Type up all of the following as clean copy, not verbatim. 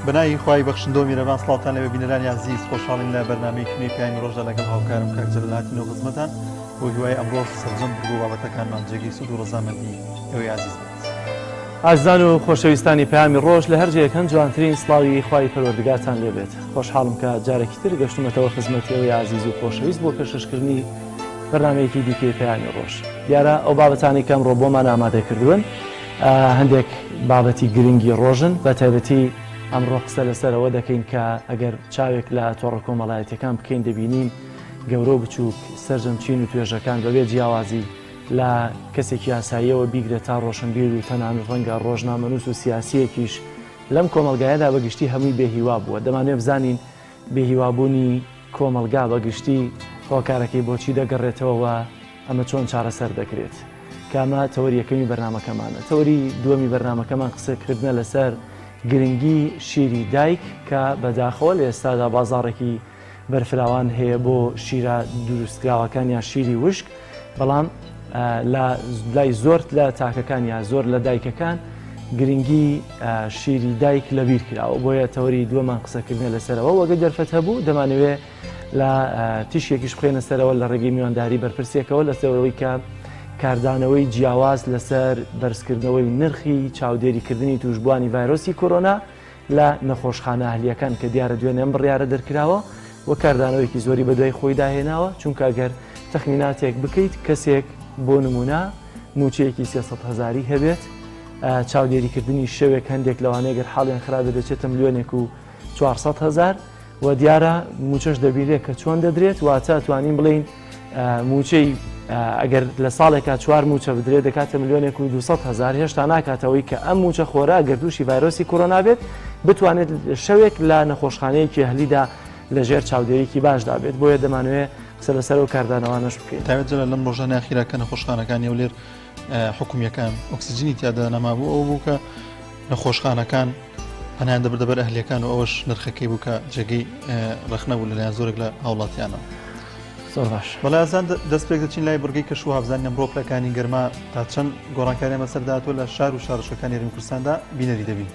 بەناوی خوای بەخشندەو میرەبان سڵاوتان لێبێ بینەرانی ئازیز خۆشحاڵین لە بەرنامەی نوێی پەیامی ڕۆژدا لەگەڵ هاوکارم کاک جەلال هاتینەوە خزمەتان بۆ هیوای ئەمڕۆش سەرجەم بڕگە و بابەتەکانمان جێگەی سوود و ڕەزامەندی ئێوەی ئازیز بێت. ئازیزان و خۆشەویستانی پەیامی ڕۆژ لە هەر جێیەک هەن جوانترین سڵاوی خوای پەروەردگارتان لێ بێت خۆشحاڵم کە جارێکی تر گەشتومەتەوە خزمەتی ئێوەی ئازیز و خۆشەویست بۆ پێشکەشکردنی بەرنامەیەکی دیکەی پەیامی ڕۆژ دیارە ئەو بابەتانەی کە ئەمڕۆ بۆمان ئامادە کردوون هەندێک بابەتی گرنگی ڕۆژن بە تایبەتی ئەمڕۆ قسە لەسەر ئەوە دەکەین کە ئەگەر چاوێک لە تۆڕە کۆمەڵایەتیەکان بکەین دەبینین گەورە و بچووک سەرجەم چین و توێژەکان بەبێ جیاوازی لە کەسێکی ئاساییەوە بیگرە تا ڕۆشنبیر و تەنانەت ڕەنگە ڕۆژنامەنووس و سیاسییەکیش لەم کۆمەڵگایەدا بە گشتی هەمووی بێهیوا بووە دەمانەوێت بزانین بێهیوابوونی کۆمەڵگا بە گشتی هۆکارەکەی بۆچی دەگەڕێتەوە و ئەمە چۆن چارەسەر دەکرێت؟ کە ئەمە تەوەری یەکەمی بەرنامەکەمانە. تەوەری دووەمی بەرنامەکەمان قسەکردنە لەسەر گرنگی شیری دایک کە بەداخەوە لە ئێستادا بازاڕێکی بەرفراوان هەیە بۆ شیرە دروستکراوەکان یان شیری وشک بەڵام لە لای زۆر لە تاکەکان یا زۆر لە دایکەکان گرنگی شیری دایک لەبیر کراوە بۆیە تەوەری دووەمان قسەکردنە لەسەرەوە وەگە دەرفەت هەبوو دەمانەوێ لە تیشکێکیش بخەینە سەرەوە لە ڕێگەی میوانداری بەرپرسێکەوە لەسەرەوەی کە کاردانەوەی جیاواز لەسەر بەرزکردنەوەی نرخی چاودێریکردنی توشبووانی ڤایرۆسی کۆرۆنا لە نەخۆشخانە ئەهلییەکان کە دیارە دوێنێ ئەم بڕیارە دەرکراوە و کاردانەوەیەکی زۆری بەدوای خۆیدا هێناوە، چونکە ئەگەر تەخمیناتێک بکەیت کەسێک بۆ نموونە مووچەیەکی 300 هەزاری هەبێت چاودێریکردنی شەوێک هەندێک لەوانەیە گەر حاڵیان خراپێت دەچێتە ملیۆنێک و 400 هەزار و دیارە مووچەش دەبینرێت کە چۆن دەدرێت واتە توانین بڵێین مووچەی ئەگەر لە ساڵێکا چوار مووچە بدرێت دەکاتە ملیۆنێک و 200 هەزار هێشتا ناکاتەوەی کە ئەم مووچە خۆرە گەر تووشی ڤایرۆسی کۆرۆنا بێت بتوانێت شەوێک لە نەخۆشخانەیەکی ئەهلیدا لە ژێر چاودێریکی باشدا بێت بۆیە دەمانەوێت قسە لەسەر ئەو کاردانەوانەش بکەین. تایبەت جەلال لەم ڕۆژانە ئەخیرا کە نەخۆشخانەکانی هەولێر حکومییەکان ئۆکسجینی تیادا نەمابوو ئەوە بوو کە نەخۆشخانەکان پەنایان دەبردە بەر ئەهلیەکان و ئەوەش نرخەکەی بوو کە جێگەی ڕەخنە بوو لەلایەن زۆرێک لە هاوڵاتیانەوە. زۆر باش. بەڵێ ئازان دەست پێک دەچین لای بڕگەی کەش و هاوزانی ئەمڕۆ پلەکانی گەرما تا چەند گۆڕانکاریان بەسەردا هاتووە لە شار و شارۆچکەکانی هەرێمی کوردستاندا بینەری دەبین.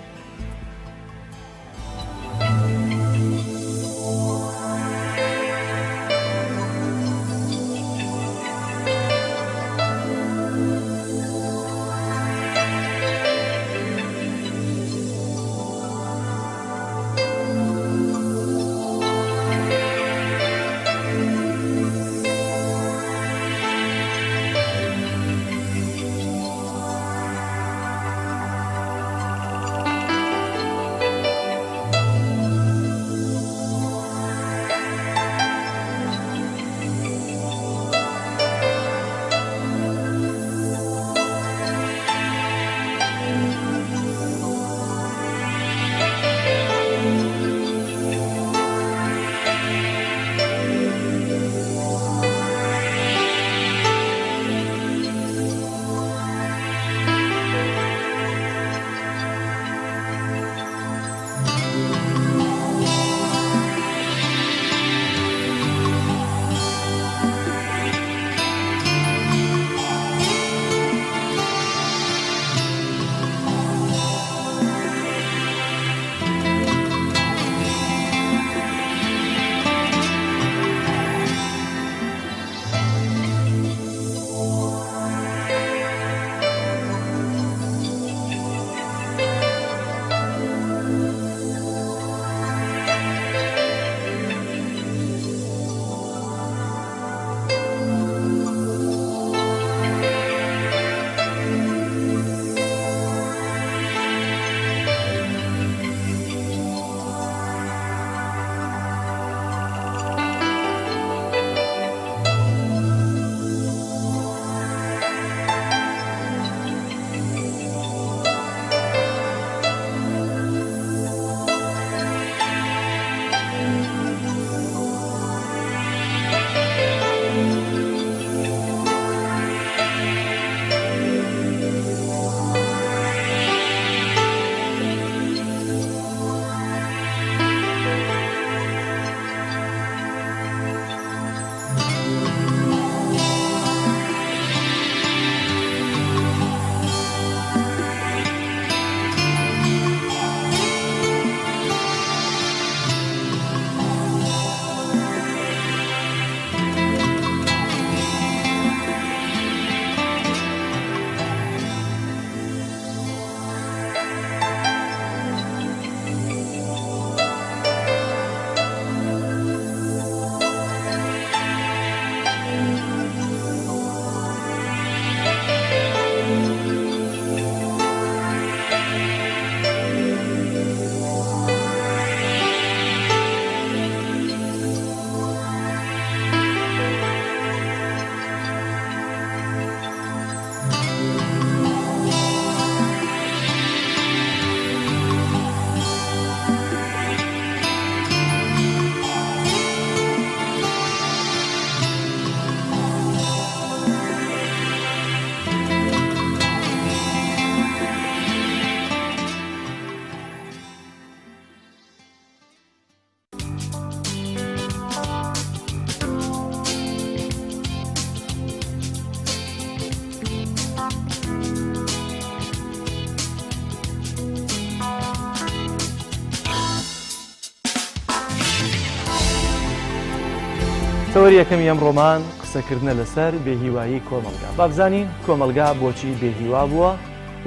تەوەری یەکەمی ئەمڕۆمان قسەکردنە لەسەر بێهیوایی کۆمەڵگا. با بزانین کۆمەڵگا بۆچی بێهیوا بووە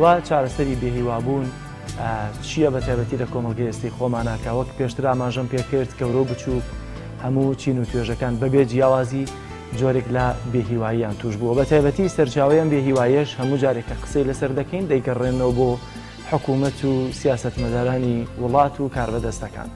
و چارەسەری بێهیوابوون چییە بە تایبەتی لە کۆمەڵگەی ئێستەی خۆمانا کە وەک پێشتر ئاماژەم پێکرد گەورە و بچووک هەموو چین و توێژەکان بەبێ جیاوازی جۆرێک لە بێهیواییان توش بووە بە تایبەتی سەرچاوەی ئەم بێهیوایەش هەموو جارێک کە قسەی لەسەر دەکەین دەیگەڕێنەوە بۆ حکوومەت و سیاسەتمەدارانی وڵات و کاربەدەستەکان.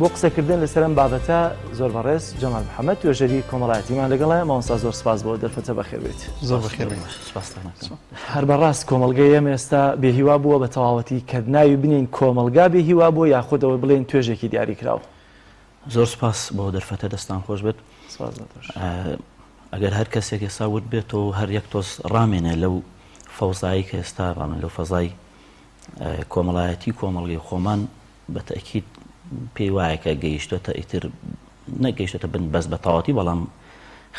بۆ قسەکردن لەسەر ئەم بابەتە زۆر بەڕێز جەمال محەممەد توێژەری کۆمەڵایەتیمان لەگەڵە مامۆستا زۆر سپاس بۆ دەرفەتە بەخێر بێیت. زۆر بەخێر بێیت. سپاستان ئەکەم. هەر بەڕاست کۆمەڵگەی ئێمە ئێستا بێهیوا بووە بە تەواوەتی کە ناوی بنێین کۆمەڵگا بێهیوا بووە یاخود ئەوە بڵێین توێژێکی دیاریکراو؟ زۆر سپاس بۆ دەرفەتە دەستان خۆش بێت. سپاس لە تۆش. ئەگەر هەر کەسێک ئێستا ورد بێتەوە و هەر یەک تۆز ڕامێنێ لەو فەوزایی کە ئێستا ڕامێن لەو فەزای کۆمەڵایەتی کۆمەڵگەی خۆمان بە تەئکید پێی وایە کە گەیشتۆتە ئیتر نەگەیشتۆتە بن بەس بە تەواوەتی بەڵام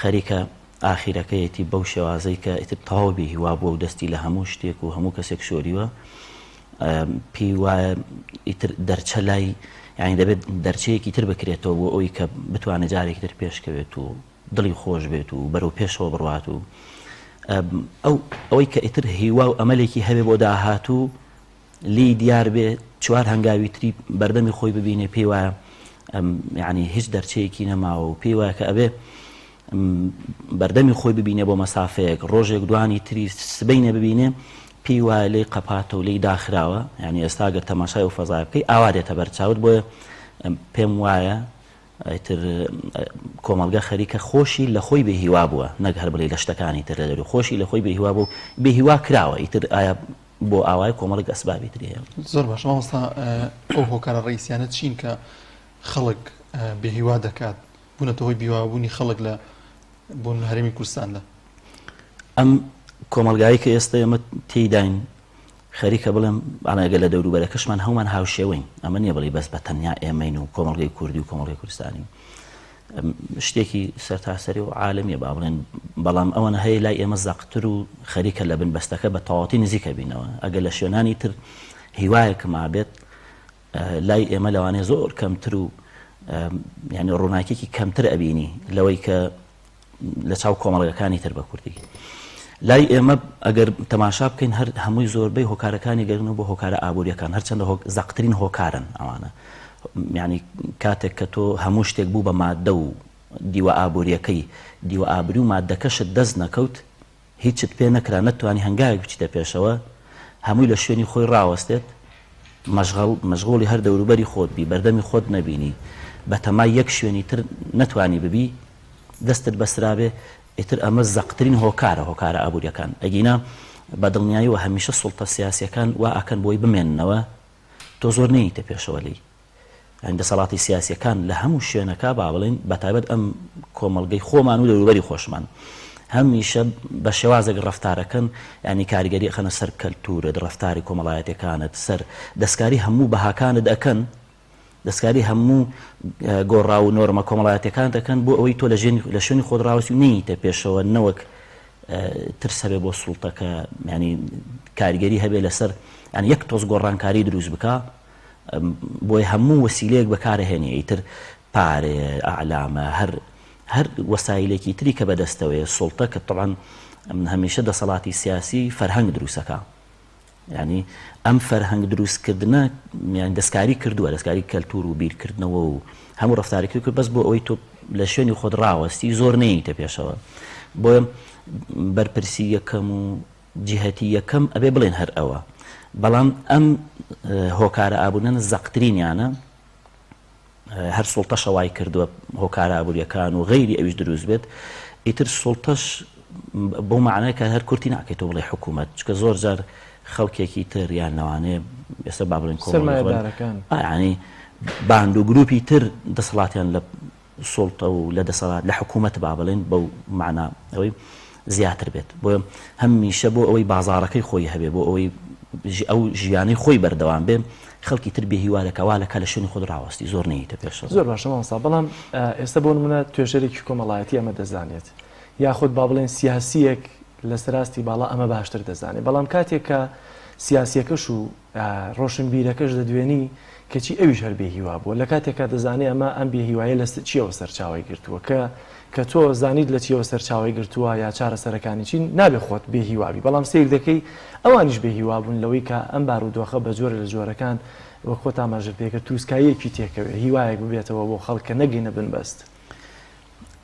خەریکە ئاخیرەکەیەتی بەو شێوازەی کە ئیتر تەواو بێ هیوا بووە و دەستی لە هەموو شتێک و هەموو کەسێک شۆریوە پێی وایە ئیتر دەرچە لای یعنی دەبێت دەرچەیەکی تر بکرێتەوە بۆ ئەوی کە بتوانێت جارێکی تر پێشکەوێت و دڵی خۆش بێت و بەرەو پێشەوە بڕات و ئەو ئەوەی کە ئیتر هیوا و ئەمەلێکی هەبێ بۆ داهاتوو لێی دیار بێ چوار هەنگاوی تری بەردەمی خۆی ببینێ پێی وایە یعنی هیچ دەرچەیەکی نەماوە و پێی وایە کە ئەبێ بەردەمی خۆی ببینێ بۆ مەسافەیەک ڕۆژێک دوانی تری سبینێ ببینێ پێی وایە لێی قەپاتە و لێی داخراوە یعنی ئێستا گەر تەماشای و فەزای بکەی ئاوا دێتە بەرچاوت بۆیە پێم وایە ئیتر کۆمەڵگە خەریکە خۆشی لە خۆی بێ هیوا بووە نەک هەر بڵێ لە شتەکانی تر لە دەرو خۆشی لە خۆی بێ هیوا بوو بێ هیوا کراوە ئیتر ئایا بۆ ئاوایە کۆمەڵێک ئەسبابی تری هەیە. زۆر باشە مامۆستا ئەو هۆکارە ڕئیسیانە چین کە خەڵک بێهیوا دەکات بوونەتە هۆی بیواوبوونی خەڵک لە بوون هەرێمی کوردستاندا؟ ئەم کۆمەڵگایی کە ئێستا ئێمە تێیداین خەریکە بڵێم ئەگەر لە دەوروبەرەکەشمان هەمومان هاوشێوەین ئەمە نییە بڵێ بەس بە تەنیا ئێمەین و کۆمەڵگەی کوردی و کۆمەڵگەی کوردستانی شتێکی سەرتاسەری و عالەمیە با بڵێن بەڵام ئەوەنە هەیە لای ئێمە زەقتر و خەریکە لە بن بەستەکە بە تەواوەتی نزیکە بینەوە ئەگەر لە شوێنانی تر هیوایەک مابێت لای ئێمە لەوانەیە زۆر کەمتر و یعنی ڕووناکێکی کەمتر ئەبینی لەوەی کە لە چاو کۆمەڵگەکانی تر بە کوردی. لای ئێمە ئەگەر تەماشا بکەین هەر هەمووی زۆربەی هۆکارەکانی گەرن و بۆ هۆکارە ئابووریەکان هەرچەندە هۆک زەقترین هۆکارن ئەوانە یعنی کاتێک کە تۆ هەموو شتێک بوو بە مادە و دیوە ئابووریەکەی دیوە ئابووری و مادەکەشت دەست نەکەوت هیچت پێ نەکرا نەتوانی هەنگاوێک بچیتە پێشەوە هەمووی لە شوێنی خۆی ڕاوەستێت مەشغەڵ مەشغوڵی هەر دەوروبەری خۆت بی بەردەمی خۆت نەبینی بەتەمای یەک شوێنی تر نەتوانی ببی دەستت بەسترابێ ئیتر ئەمە زەقترین هۆکارە هۆکارە ئابووریەکان ئەگینا بە دڵنیاییەوە هەمیشە سوڵتە سیاسیەکان وا ئەکەن بۆی بمێننەوە تۆ زۆر نەیتە پێشەوە لێی یانی دەسەڵاتی سیاسیەکان لە هەموو شوێنەکە با بڵێن بەتایبەت ئەم کۆمەڵگەی خۆمان و دەوروبەری خۆشمان هەمیشە بە شێوازێک ڕەفتارەکەن ینی کاریگەری ئەخەنە سەر کەلتورت ڕەفتاری کۆمەڵایەتەکانت سەر دەستکاری هەموو بەهاکانت ئەکەن دەستکاری هەموو گۆڕاو و نۆرمە کۆمەڵایەتیەکان دەکەن بۆ ئەوەی تۆ لە شوێنی خۆت ڕاوەستی و نەیتە پێشەوە نەوەک ترس هەبێ بۆ سوڵتەکە ینی کاریگەری هەبێ لەسەر یعنی یەک تۆز گۆڕانکاری دروست بکە بۆی هەموو وەسیلەیەک بەکارهێنی ئیتر پارێ ئەعلامە هەر هەر وەسایلێکی تری کە بەدەستەوەیە سوڵتە کە طبعا هەمیشە دەسەڵاتی سیاسی فەرهەنگ دروستەکە یانی ئەم فەرهەنگ دروست کردنە یان دەستکاری کردووە دەستکاری کەلتور و بیرکردنەوە و هەموو ڕفتاری کرد بەس بۆ ئەوەی تۆ لە شوێنی خۆت ڕاوەستی زۆر نەیتە پێشەوە بۆیە بەرپرسی یەکەم و جهتی یەکەم ئەبێ بڵێن هەر ئەوە بەڵام ئەم هۆکارە ئابوونەن زەقترینیانە هەر سوڵتەشە وای کردووە هۆکارە ئابووریەکان و غەیری ئەویش دروست بێت ئیتر سوڵتەش بەو معنای کە هەر کورتی ناکەیت تۆ بڵێ حکوومەت چکە زۆر جار خەڵکێکی تر یان لەوانەیە ئێستا با بڵێن سەرمایەدارەکان ینی باند و گروپی تر دەسەڵاتیان لە سوڵتە و لە دەسەڵات لە حکوومەت با بڵێن بەو مەعنا ئەوەی زیاتر بێت بۆیە هەمیشە بۆ ئەوەی بازاڕەکەی خۆی هەبێ بۆ ئەوەی ئەو ژیانەی خۆی بەردەوام بێ خەڵکی تر بێهیوا دەکا وا لەکا لە شوێنی خۆت ڕاوەستی زۆر نەیتە پێشەوە. زۆر باشە مامۆستا بەڵام ئێستا بۆ نمونە توێژەرێکی کۆمەڵایەتی ئەمە دەزانێت یاخود با بڵێن سیاسیەک لە سەراستی باڵا ئەمە باشتر دەزانێت بەڵام کاتێک کە سیاسیەکەش و ڕۆشنبیرەکەش دەدوێنی کەچی ئەویش هەر بێ هیوا بووە لە کاتێکا دەزانێ ئەمە ئەم بێ هیوایە لە چیەوە سەرچاوەی گرتووە کە کە تۆ زانیت لە چیەوە سەرچاوەی گرتووە یا چارەسەرەکانی چین نابێ خۆت بێ هیوا بی بەڵام سەیر دەکەی ئەوانیش بێ هیوا بوون لەوەی کە ئەم بارودۆخە بە جۆرە لە جۆرەکان وەک خۆت ئاماژەت پێ کرد تروسکاییەکی تێکەوێ هیوایەک ببێتەوە بۆ خەڵک کە نەگەینە بنبەست.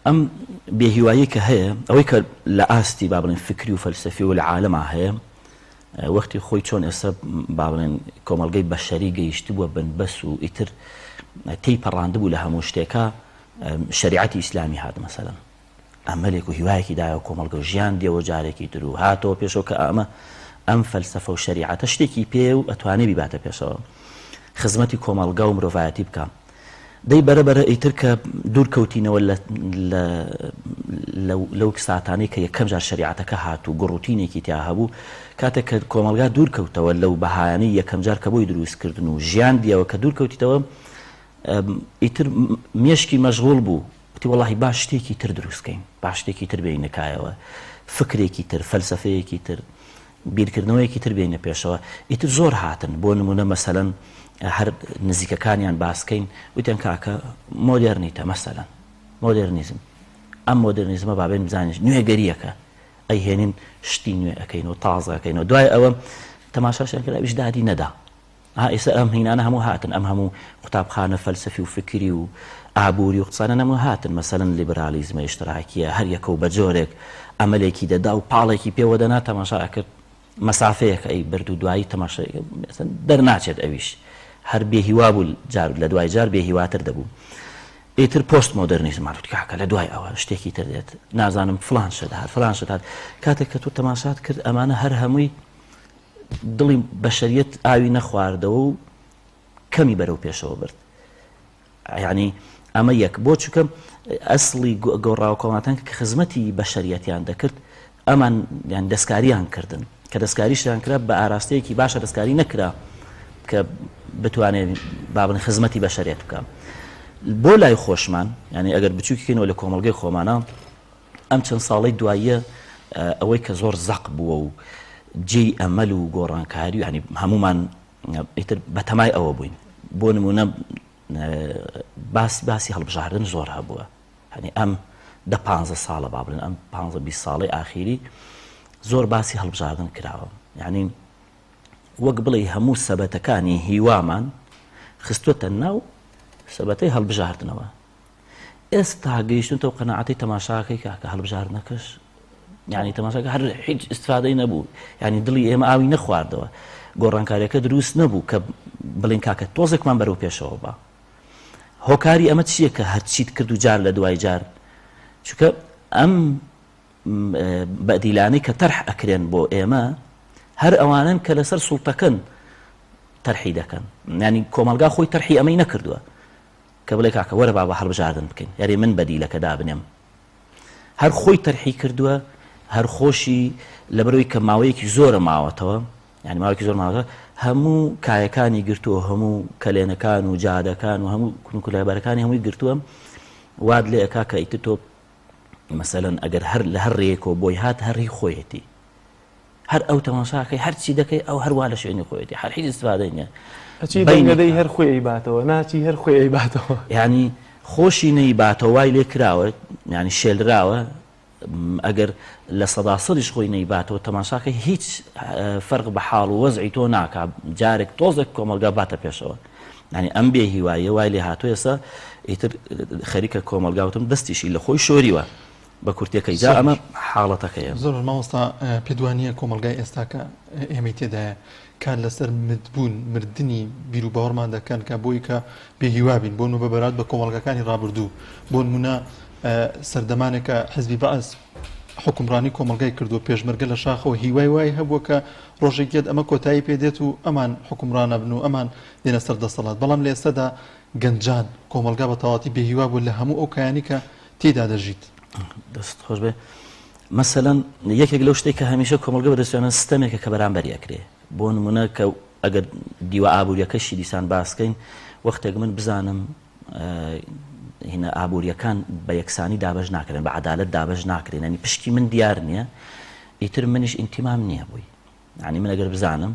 ئەم بێ هیواییەی کە هەیە ئەوەی کە لە ئاستی با بڵێن فکری و فەلسەفی و لە عالەما هەیە وەختی خۆی چۆن ئێستا با بڵێن کۆمەڵگەی بەشەری گەیشتبووە بنبەس و ئیتر تێی پەڕاندبوو لە هەموو شتێکا شەریعەتی ئیسلامی هات مەسەلەن ئەمەلێک و هیوایەکی دایەوە کۆمەڵگە و ژیان دێەوە جارێکی تر و هاتەوە پێشەوە کە ئەمە ئەم فەلسەفە و شەریعەتە شتێکی پێ و ئەتوانێ بیباتە پێشەوە خزمەتی کۆمەڵگا و مرۆڤایەتی بکە دەی بەرە بەرە ئیتر کە دوور کەوتینەوە لە لە لەو ساتانەی کە یەکەم جار شەریعەتەکە هات و گوڕوتینێکی تیا هەبوو کاتێک کە کۆمەڵگا دوور کەوتەوە لەو بەهایانەی یەکەم جار کە بۆی دروست کردن و ژیان دیەوە کە دوور کەوتیتەوە ئیتر مێشکی مەشغوڵ بوو وتی وەڵاهی با شتێکی تر دروست کەین با شتێکی تر بێینە کایەوە فکرێکی تر فەلسەفەیەکی تر بیرکردنەوەیەکی تر بێینە پێشەوە ئیتر زۆر هاتن بۆ نمونە مەسەلەن هەر نزیکەکانیان باسکەین وتیان کاکە مۆدێرنیتە مەسەلەن مۆدێرنیزم ئەم مۆدێرنیزمە بابێن بزانین نوێگەریەکە ئەیهێنین شتی نوێ ئەەکەین و تازەکەین و دوای ئەوە تەماشاشیان کرد ئەویش دادی نەدا ها ئێستا ئەم هینانە هەموو هاتن ئەم هەموو قوتابخانە فەلسەفی و فکری و ئابووری و قسانە نەموو هاتن مەسەلەن لیبرالیزمە ئیشتراکیە هەر یەکە و بە جۆرێک ئەمەلێکی دەدا و پاڵێکی پێوە دەنا تەماشا ئەکرد مەسافەیەک ئەی برد و دوایی تەماشای دەرناچێت ئەویش هەر بێهیوا بوو جار لە دوای جار بێهیواتر دەبوو ئیتر پۆست مۆدرنیزم هات کاکە لە دوای ئەوە شتێکی تر دێت نازانم فلان شت هات فلان شت هات کاتێک کە تۆ تەماشات کرد ئەمانە هەر هەمووی دڵی بەشەریەت ئاوی نەخواردەوە و کەمی بەرەو پێشەوە برد یعنی ئەمە یەک بۆ چونکە ئەسڵی گۆڕاوە کۆمەڵاتان کە خزمەتی بەشەریەتیان دەکرد ئەمان یان دەستکاریان کردن کە دەستکاریشیان کرا بە ئاراستەیەکی باشە دەستکاری نەکرا کە بتوانێت بابن خزمەتی بەشەرێت بکە بۆ لای خۆشمان یعنی ئەگەر بچووکینەوە لە کۆمەڵگەی خۆمانە ئەم چەند ساڵەی دواییە ئەوەی کە زۆر زەق بووە و جێی ئەمەل و گۆڕانکاری و یانی هەموومان ئیتر بەتەمای ئەوە بووین بۆ نمونە باس باسی هەڵبژاردن زۆر هەبووە هەنی ئەم دە پ ساڵە با بڵێن ئەم پ 20 ساڵی ئاخیری زۆر باسی هەڵبژاردن کراوە یعنی وەک بڵێ هەموو سەبەتەکانی هیوامان خستوەتە ناو سەبەتەی هەڵبژاردنەوە ئێستا گەیشتونتەوە قەناعەتەی تەماشاکەی کاکە هەڵبژاردنەکەش یعنی تەماشاکە هەر هیچ استفادەی نەبوو یعنی دڵی ئێمە ئاوی نەخواردەوە گۆڕانکاریەکە دروست نەبوو کە بڵین کاکە تۆزێکمان بەرەو پێشەوە بە هۆکاری ئەمە چییە کە هەرچیت کرد و جار لە دوای جار چونکە ئەم بەدیلانەی کە تەرح ئەکرێن بۆ ئێمە هەر ئەوانن کە لەسەر سوڵتەکەن تەرحی دەکەن ینی کۆمەلگا خۆی تەرحی ئەمەی نەکردووە کە بڵێ کاکە وەرە با بە هەڵبژاردن بکەین یاری من بەدیلەکە دابنێم هەر خۆی تەرحی کردووە هەر خۆشی لەبەرەوەی کە ماوەیەکی زۆرە ماوەتەوە یعنی ماوەیەکی زۆر ماوەتە هەموو کایەکانی گرتووە هەموو کەلێنەکان و جادەکان و هەموو کنکولابەرەکانی هەمووی گرتووە وات لێ ئەکا کە ئیتر تۆ مەسەلەن ئەگەر هەر لە هەر ڕێیەکەوە بۆی هات هەر هی خۆیەتی هەر ئەو تەماشاکەی هەرچی دەکەی ئەو هەروا لە شوێنی خۆیەتی هەر هیچ استفادەی نییە هەچی دەنگەدەی هەر خۆی ئەیباتەوە ناچی هەر خۆی ئەیباتەوە یعنی خۆشی نەیباتەوە وای لێ کراوە یعنی شێلراوە ئەگەر لە سەدا سەدیش خۆی نەیباتەوە تەماشاکە هیچ فەرق بە حاڵ و وەزعی تۆ ناکا جارێک تۆزێک کۆمەڵگا باتە پێشەوە یعنی ئەم بێ هیواییە وای لێ هاتووە ئێستا ئیتر خەریکە کۆمەڵگا وتم دەستیشی لە خۆی شۆریوە بە کورتیەکەی جا ئەمە حاڵەتەکەیە. زۆر باش مامۆستا پێت وانیە کۆمەڵگای ئێستاکە ئێمەی تێدایە کار لەسەر متبوون مردنی بیروباوەڕمان دەکەن کە بۆی کە بێ هیوا بین بۆ نمونە بە بەراورد بە کۆمەڵگاکانی ڕابردوو بۆ نمونە سەردەمانێکە حزبی بەعس حوکمڕانی کۆمەڵگای کردووە پێشمەرگە لە شاخەوە هیوای وای هەبووە کە ڕۆژێک یەت ئەمە کۆتایی پێ دێت و ئەمان حوکمڕانە بن و ئەمان دێنە سەر دەسەڵات بەڵام لە ئێستادا گەنجان کۆمەڵگا بە تەواتی بێ هیوا بوو لە هەموو ئەو کایانەی کە تێیدا دەژیت. دەست خۆش بێ مەسەلەن یەکێک لەو شتێک کە هەمیشە کۆمەڵگە بەدەستیانە ستەمێکە کە بەرامبەری ئەکرێ بۆ نمونە کە ئەگەر دیوە ئابووریەکەشی دیسان باسکەین وەختێک من بزانم هینە ئابووریەکان بە یەکسانی دابەش ناکرێن بە عدالت دابەش ناکرێن ینی پشکی من دیار نییە ئیتر منیش ئینتیمام نییە بووی ینی من ئەگەر بزانم.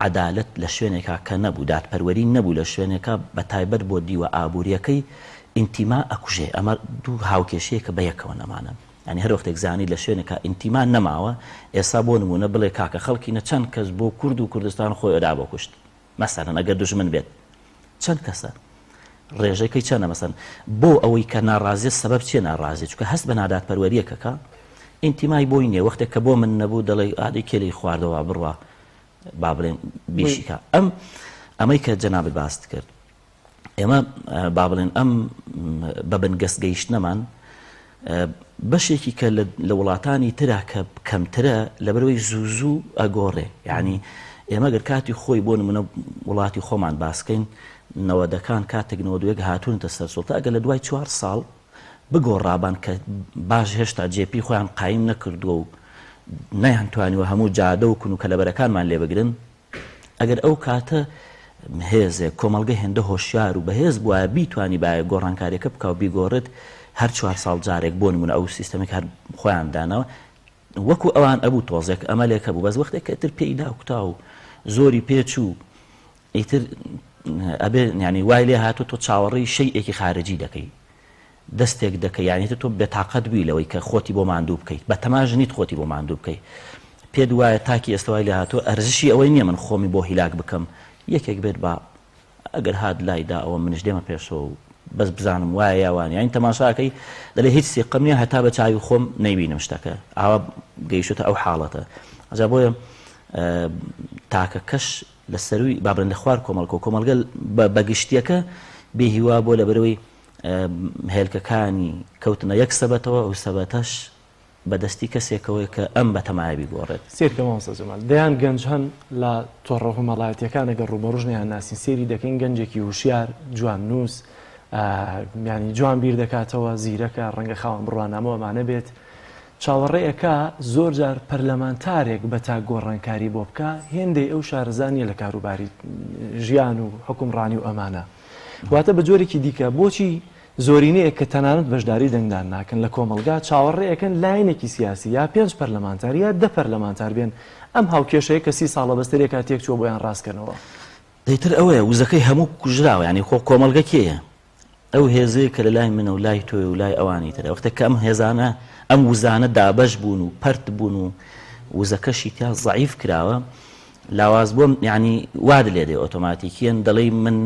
عەدالەت لە شوێنێکا کە نەبوو، دادپەروەری نەبوو لە شوێنێکا بە تایبەت بۆ دیوە ئابوورییەکەی ئینتیما ئەکوژێ، ئەمە دوو هاوکێشەیە کە بەیەکەوەن ئەمانە. یانی هەر وەختێک زانیت لە شوێنێکا ئینتیما نەماوە، ئێستا بۆ نموونە بڵێ کاکە خەڵکینە چەند کەس بۆ کورد و کوردستان خۆی ئەدا بۆ کوشت؟ مەسەلەن ئەگەر دوژمن بێت چەند کەسە؟ ڕێژەکەی چەنە مەسەن بۆ ئەوەی کە ناڕازیە سەبەب چیە ناڕازیە چونکە هەست بە نادادپەروەریەک ئەکا ئینتیمای بۆی نیە وەختێک کە بۆ من نەبوو دەڵێ ئادەی کێ لێی خواردەوە بڕوا با بڵێن بیشی کا ئەم ئەمەی کە جەنابت باست کرد ئێمە با بڵێن ئەم بە بنگەست گەیشتنەمان بەشێکی کە لە وڵاتانی ترا کە کەمترە لەبەرەوەی زوو زوو ئەگۆڕێ یعنی ئێمە گەر کاتی خۆی بۆ نمونە وڵاتی خۆمان باسکەین نەوەدەکان کاتێک 91 هاتوونتە سەر سوڵتە ئەگەر لە دوای چوار ساڵ بگۆڕابان کە باش هێشتا جێپی خۆیان قایم نەکردووە و نەیانتوانیوە هەموو جادە و کون و کەلەبەرەکانمان لێ بگرن ئەگەر ئەو کاتە هێزێک، کۆمەڵگە هێندە هۆشیار و بەهێز بوایە بیتوانیبایە گۆڕانکاریەکە بکا و بیگۆڕێت هەر چوار ساڵ جارێک بۆ نمونە ئەو سیستەمێک هەر خۆیان داناوە وەکو ئەوان ئەبوو تۆزێک ئەمەلێک هەبوو بەس وەختێک کە ئیتر پێی داکوتا و زۆری پێچوو ئیتر ئەبێ یانی وای لێ هاتوو تۆ چاوەڕێی شەیئێکی خارجی دەکەی دەستێک دەکەی یانی تۆ بێتاقەت بووی لەوەی کە خۆتی بۆ ماندوو بکەیت بەتەماش نیت خۆتی بۆ ماندوو بکەی پێت وایە تاکی ئێستا وای لێهاتووە ئەرزشی ئەوەی نییە من خۆمی بۆ هیلاک بکەم یەکێک بێت با ئەگەر هات لای دا ئەوە منش دێمە پێشەوە و بەس بزانم وایە یا وانە یانی تەماشاکەی دەلێ هیچ سیقەم نییە هەتا بە چاوی خۆم نەیبینم شتەکە ئاوا گەیشتە ئەو حاڵەتە ئەجا بۆیە تاکە کەش لە سەروی با بڵێن لە خوار کۆمەڵکە و کۆمەڵگە بە گشتیەکە بێهیوا بۆ لەبەرەوەی هێلکەکانی کەوتنە یەک سەبەتەوە، ئەو سەبەتەش بە دەستی کەسێکەوەیە کە ئەم بەتەمایە بیگۆڕێت. سەیرکە مامۆستا جەمال، دەیان گەنج هەن لە تۆڕە کۆمەڵایەتییەکان ئەگەر ڕووبەڕووش نەیانناسین سەیری دەکەین گەنجێکی هوشیار، جواننووس، یانی جوان بیر دەکاتەوە، زیرەکە، ڕەنگە خاوەن بڕوانامە و ئەمانە بێت، چاوەڕێ ئەکا زۆر جار پەرلەمانتارێک بە تاک گۆڕانکاری بۆ بکا، هێندەی ئەو شارەزا نییە لە کاروباری ژیان و حوکمڕانی و ئەمانە. واتە بە جۆرێکی دیکە بۆچی زۆرینەیەک کە تەنانەت بەشداری دەنگدان ناکەن لە کۆمەڵگا چاوەڕێ ئەکەن لایەنێکی سیاسی یا پێنج پەرلەمانتار یا دە پەرلەمانتار بێن ئەم هاوکێشەیە کە سی ساڵە بەسەرێکا تێکچووە بۆیان ڕاست کەنەوە؟ ئیتر ئەوەیە وزەکەی هەموو کوژراوە یانی خۆ کۆمەڵگە کێیە؟ ئەو هێزەیە کە لە لای منە و لای تۆیە و لای ئەوانی ترە وەختێک کە ئەم هێزانە ئەم وزانە دابەش بوون و پەرت بوون و وزەکەشی تیا زەعیف کراوە لاواز بووم یانی وات لێ دێ ئۆتۆماتیکیەن دەڵێی من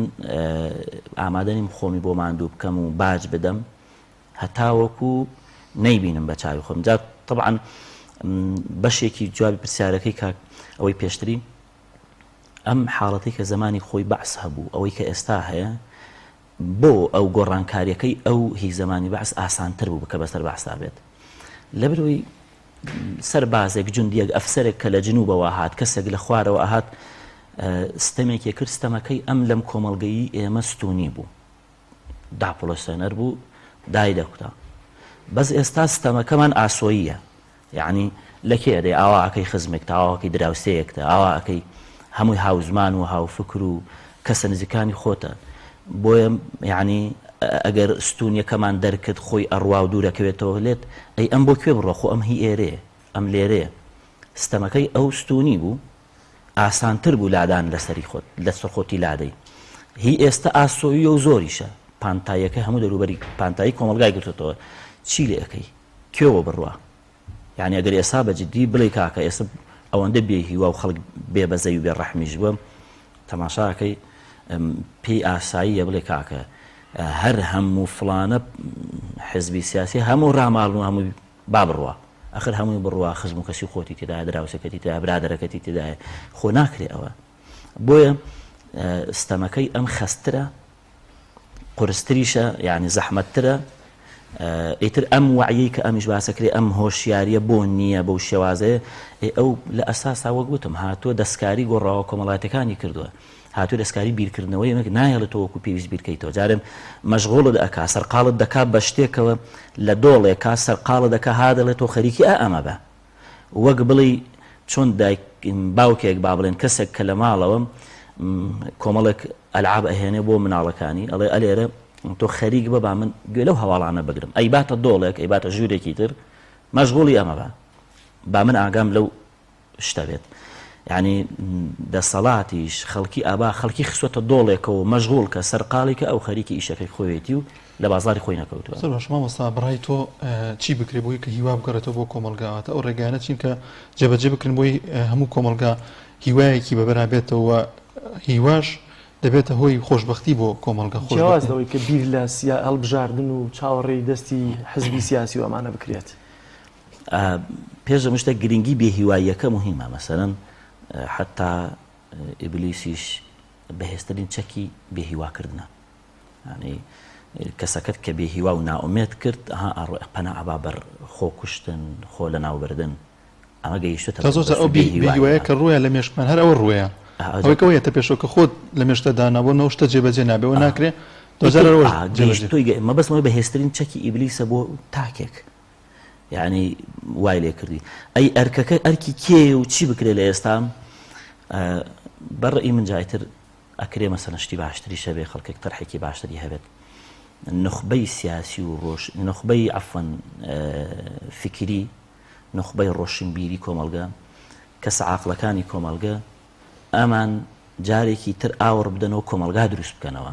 ئامادە نیم خۆمی بۆ ماندوو بکەم و باج بدەم هەتاوەکو نەیبینم بە چاوی خۆم جا طبعا بەشێکی جوابی پرسیارەکەی کاک ئەوەی پێشتری ئەم حاڵەتی کە زمانی خۆی بەعس هەبوو ئەوەی کە ئێستا هەیە بۆ ئەو گۆڕانکاریەکەی ئەو هی زەمانی بەعس ئاسانتر بوو کە بەسەر بەعسا بێت لەبەرەوەی سەربازێک جوندیەک ئەفسەرێک کە لە جنوبەوە هات کەسێک لە خوارەوە ئەهات ستەمێکی کرد ستەمەکەی ئەم لەم کۆمەڵگەیی ئێمە ستونی بوو داپڵۆسێنەر بوو دای دەکوتا بەس ئێستا ستەمەکەمان ئاسۆییە یەعنی لە کێ ئەدەی ئاوا ئەکەی خزمێکتە ئاوا ئەکەی دراوسێیەکتە ئاوا ئەکەی هەمووی هاوزمان و هاوفکر و کەسە نزیکانی خۆتە بۆیە یەعنی ئەگەر ستونیەکەمان دەرکرد خۆی ئەڕوا و دوورەکەوێتەوە لێت ئەی ئەم بۆ کوێ بڕوا خۆ ئەم هی ئێرەیە ئەم لێرەیە ستەمەکەی ئەو ستونی بوو ئاسانتر بوو لادان لەسەری خۆت لەسەر خۆتی لادەی هی ئێستا ئاسۆییە و زۆریشە پانتاییەکە هەموو دەروبەری پانتایی کۆمەڵگای گرتوتەوە چی لێ ئەکەی کوێوە بڕوا یانی ئەگەر ئێستا بە جدی بڵێی کاکە ئێستا ئەوەندە بێ هیوا و خەڵک بێ بەزەی و بێ ڕەحمیش بووە تەماشاکەی پێی ئاساییە بڵێ کاکە هەر هەموو فڵانە حزبی سیاسی هەموو ڕاماڵن و هەمووی با بڕوا ئەخر هەمووی بڕوا خزم و کەسی خۆتی تێدایە دراوسەکەتی تێدایە برادەرەکەتی تێدایە خۆ ناکرێ ئەوە بۆیە ستەمەکەی ئەم خەسترە قورستریشە یانی زەحمەتترە ئیتر ئەم وعیەی کە ئەمیش باسەکرێ ئەم هۆشیاریە بۆ نییە بەو شێوازەیە ئێ ئەو لە ئەساسا وەک وتم هاتووە دەستکاری گۆڕاوە کۆمەڵاتەکانی کردووە هاتوو دەستکاری بیرکردنەوەی ئەمە نایەڵێت تۆ وەکو پێویست بیرکەیتەوە جارێ مەشغوڵت ئەکا سەرقاڵت دەکا بە شتێکەوە لە دۆڵێکا سەرقاڵت دەکا ها دەڵێت تۆ خەریکی ئا ئەمە بە وەک بڵێی چۆن دایک باوکێک با بڵێن کەسێک کە لە ماڵەوە کۆمەڵێک ئەلعاب ئەهێنێ بۆ مناڵەکانی ئەڵێ ئەلێرە تۆ خەریک بە با من گوێ لەو هەواڵانە بگرم ئەیباتە دۆڵێک ئەیباتە ژوورێکی تر مەشغوڵی ئەمە بە با من ئاگام لەو شتە بێت. یانی دەسەڵاتیش خەڵکی ئابا خەڵکی خستوەتە دۆڵێکەوە مەشغوڵ کە سەرقاڵی کە ئەو خەریکی ئیشەکەی خۆیەتی و لە بازاری خۆی نەکەوتووە. زۆر باشە مامۆستا بەڕای تۆ چی بکرێ بۆی کە هیوا بگەڕێتەوە بۆ کۆمەڵگا واتە ئەو ڕێگایانە چین کە جێبەجێ بکرن بۆی هەموو کۆمەڵگا هیوایەکی بەبەرا بێتەوە و هیواش دەبێتە هۆی خۆشبەختی بۆ کۆمەڵگە جیاواز لەوەی کە بیر لە هەڵبژاردن و چاوەڕێی دەستی حزبی سیاسی و ئەمانە بکرێت. پێش هەموو شتێک گرنگی بێهیواییەکە مهمە مەسەلەن حتا ئیبلیسیش بەهێزترین چەکی بێهیواکردنە ینی کەسەکەت کە بێهیوا و نائومێد کرد ها ئەڕۆ پەنا ئەبا بەر خۆکوشتن خۆ لەناوبردن ئەمە گەیشتە تا زۆر ئەو بێهیوایە کە ڕوویە لە مێشکمان هەر ئەوە ڕوویە ئەوەی کە ئەوەیەتە پێشەوە کە خۆت لە مێشکتا دانا بۆ نەو شتە جێبەجێ نابێ و ناکرێ دوجار ئەوەش جێبەجێ مەبەستم بەهێزترین چەکی ئیبلیسە بۆ تاکێک یعنی وای لێ کردی ئەی ئەرکەکە ئەرکی کێ و چی بکرێ لە ئێستا بەڕئی من جایتر ئەکرێ مەسەلەن شتی باشتریش هەبێ خەڵکێک تەرحێکی باشتری هەبێت نخبەی سیاسی و ڕۆژ نخبەی عفوەن فکری نخبەی ڕۆشنبیری کۆمەڵگە کەسە عاقڵەکانی کۆمەڵگە ئەمان جارێکی تر ئاوڕ بدەنەوە کۆمەڵگا دروست بکەنەوە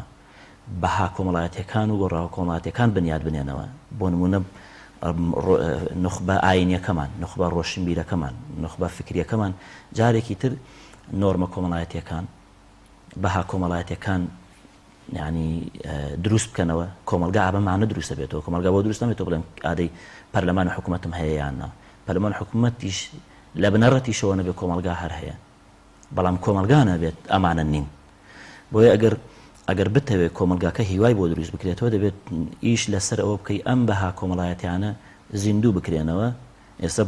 بەها کۆمەڵایەتیەکان و گۆڕاوە کۆمەڵاتیەکان بنیات بنێنەوە بۆ نمونە نوخبە ئاینیەکەمان نوخبە ڕۆشنبیرەکەمان نوخبە فکریەکەمان جارێکی تر نۆرمە کۆمەڵایەتیەکان بەها کۆمەڵایەتیەکان یعنی دروست بکەنەوە کۆمەلگا ئابەمانە دروستە بێتەوە کۆمەلگا بۆ دروست نەبێتەوە بڵێم ئادەی پەرلەمان و حکوومەتم هەیە یان نا پەرلەمان حکوومەتیش لە بنەڕەتیشەوە نەبێ کۆمەلگا هەر هەیە بەڵام کۆمەڵگا نەبێت ئەمانە نین. بۆیە ئەگەر ئەگەر بتەوێت کۆمەڵگاکە هیوای بۆ دروست بکرێتەوە دەبێت ئیش لەسەر ئەوە بکەی ئەم بەها کۆمەڵایەتیانە زیندوو بکرێنەوە ئێستا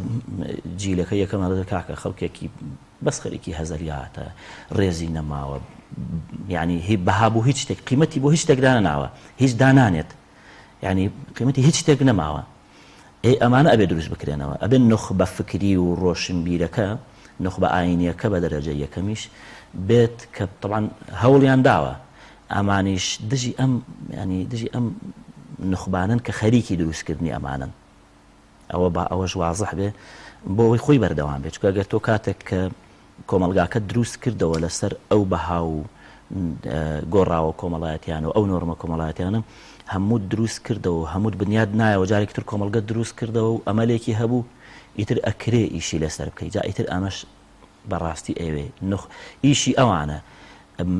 جیلەکە یەکەم ئەڵێت کاکە خەڵکێکی بەس خەریکی هەزەلیاتە ڕێزی نەماوە یعنی هی بەها بۆ هیچ شتێک قیمەتی بۆ هیچ شتێک دانەناوە هیچ دانانێت یعنی قیمەتی هیچ شتێک نەماوە ئەی ئەمانە ئەبێ دروست بکرێنەوە، ئەبێ نوخبە فکری و ڕۆشنبیرەکە، نوخبە ئاینیەکە بە دەرەجەی یەکەمیش بێت کە تەبعەن هەوڵیان داوە، ئەمانیش دژی ئەم یانی دژی ئەم نوخبانەن کە خەریکی دروستکردنی ئەمانەن. ئەوە با ئەوەش وازح بێ بۆ ئەوەی خۆی بەردەوام بێت، چونکە ئەگەر تۆ کاتێک کە کۆمەڵگاکەت دروست کردەوە لەسەر ئەو بەها و گۆڕاوە کۆمەڵایەتیانە و ئەو نۆرمە کۆمەڵایەتیانە هەمووت دروست کردەوە و هەمووت بنیاد نایەوە جارێکی تر کۆمەڵگەت دروست کردەوە و ئەمەلێکی هەبوو ئیتر ئەکرێ ئیشی لەسەر بکەی جا ئیتر ئەمەش بەڕاستی ئەوێ نخ ئیشی ئەوانە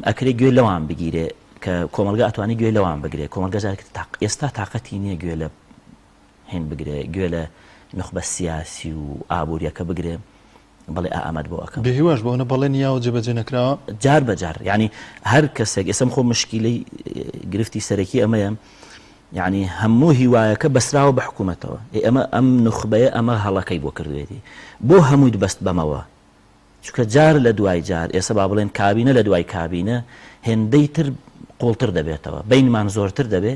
ئەکرێ گوێ لەوان بگیرێ کە کۆمەڵگا ئەتوانی گوێ لەوان بگرێ کۆمەڵگە جارێکی تاق ئێستا تاقەتی نییە گوێ لە هین بگرێ گوێ لە نوخبە سیاسی و ئابووریەکە بگرێ بەڵێ ئا ئەمەت بۆ ئەکەم. بێ هیواش بە ئەونە بەڵێنی یاوە جێبەجێ نەکراوە. جار بە جار یانی هەر کەسێک ئێستا خۆ مشکیلەی گرفتی سەرەکی ئەمەیە یعنی هەموو هیوایەکە بەسراوە بە حکوومەتەوە ئێ ئەمە ئەم نوخبەیە ئەمە هەڵەکەی بۆ کردوێتی بۆ هەموویت بەست بەمەوە چونکە جار لە دوای جار ئێستا با بڵێن کابینە لە دوای کابینە هێندەی تر قوڵتر دەبێتەوە بینمان زۆرتر دەبێ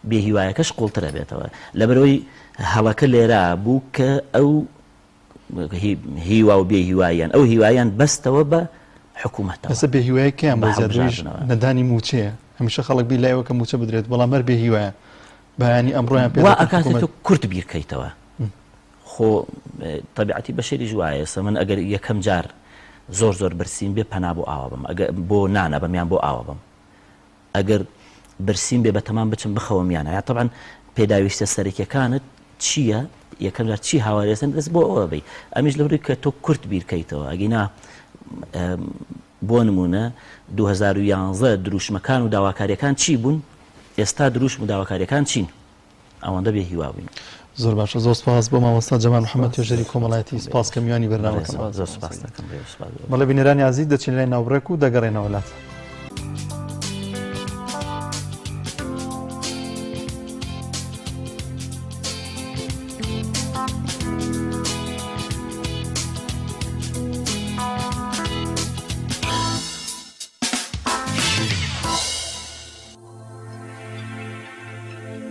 بێهیوایەکەش قوڵتر ئەبێتەوە لەبەرئەوەی هەڵەکە لێرە بوو کە ئەو هیوا و بێ هیواییان ئەو هیوایان بەستەوە بە حکوومەتەوە. ئێستا بێ هیوایی کەیان بۆ زیاتریش نەدانی مووچەیە هەمیشە خەڵک بیر لایەوە کە مووچە بدرێت بەڵام هەر بێ هیوایە بەیانی ئەمڕۆیان پێ وا ئەکات تۆ کورت بیرکەیتەوە خۆ تەبیعەتی بەشەریش وایە ئێستا من ئەگەر یەکەم جار زۆر زۆر برسیم بێ پەنا بۆ ئاوە بم ئەگەر بۆ نانە بەم یان بۆ ئاوە بم ئەگەر برسیم بێ بەتەمام بچم بخەوم یان یا تەبعەن پێداویستە سەرەکیەکانت چییە یەکەم جار چی هاوارێزن دەست بۆ ئەوە بی ئەمیش لەوری کە تۆ کورت بیرکەیتەوە ئەگینا بۆ نمونە 2011 دروشمەکان و داواکاریەکان چی بوون ئێستا دروشم و داواکاریەکان چین ئەوەندە بێ هیوا بووین. زۆر باشە زۆر سپاس بۆ مامۆستا جەمال محەممەد توێژەری کۆمەڵایەتی سپاس کە میوانی بەرنامەکەمان زۆر سپاس دەکەم سپاس. بەڵێ بینەرانی ئازیز دەچین لای ناوبڕێک و دەگەڕێنەوە لات.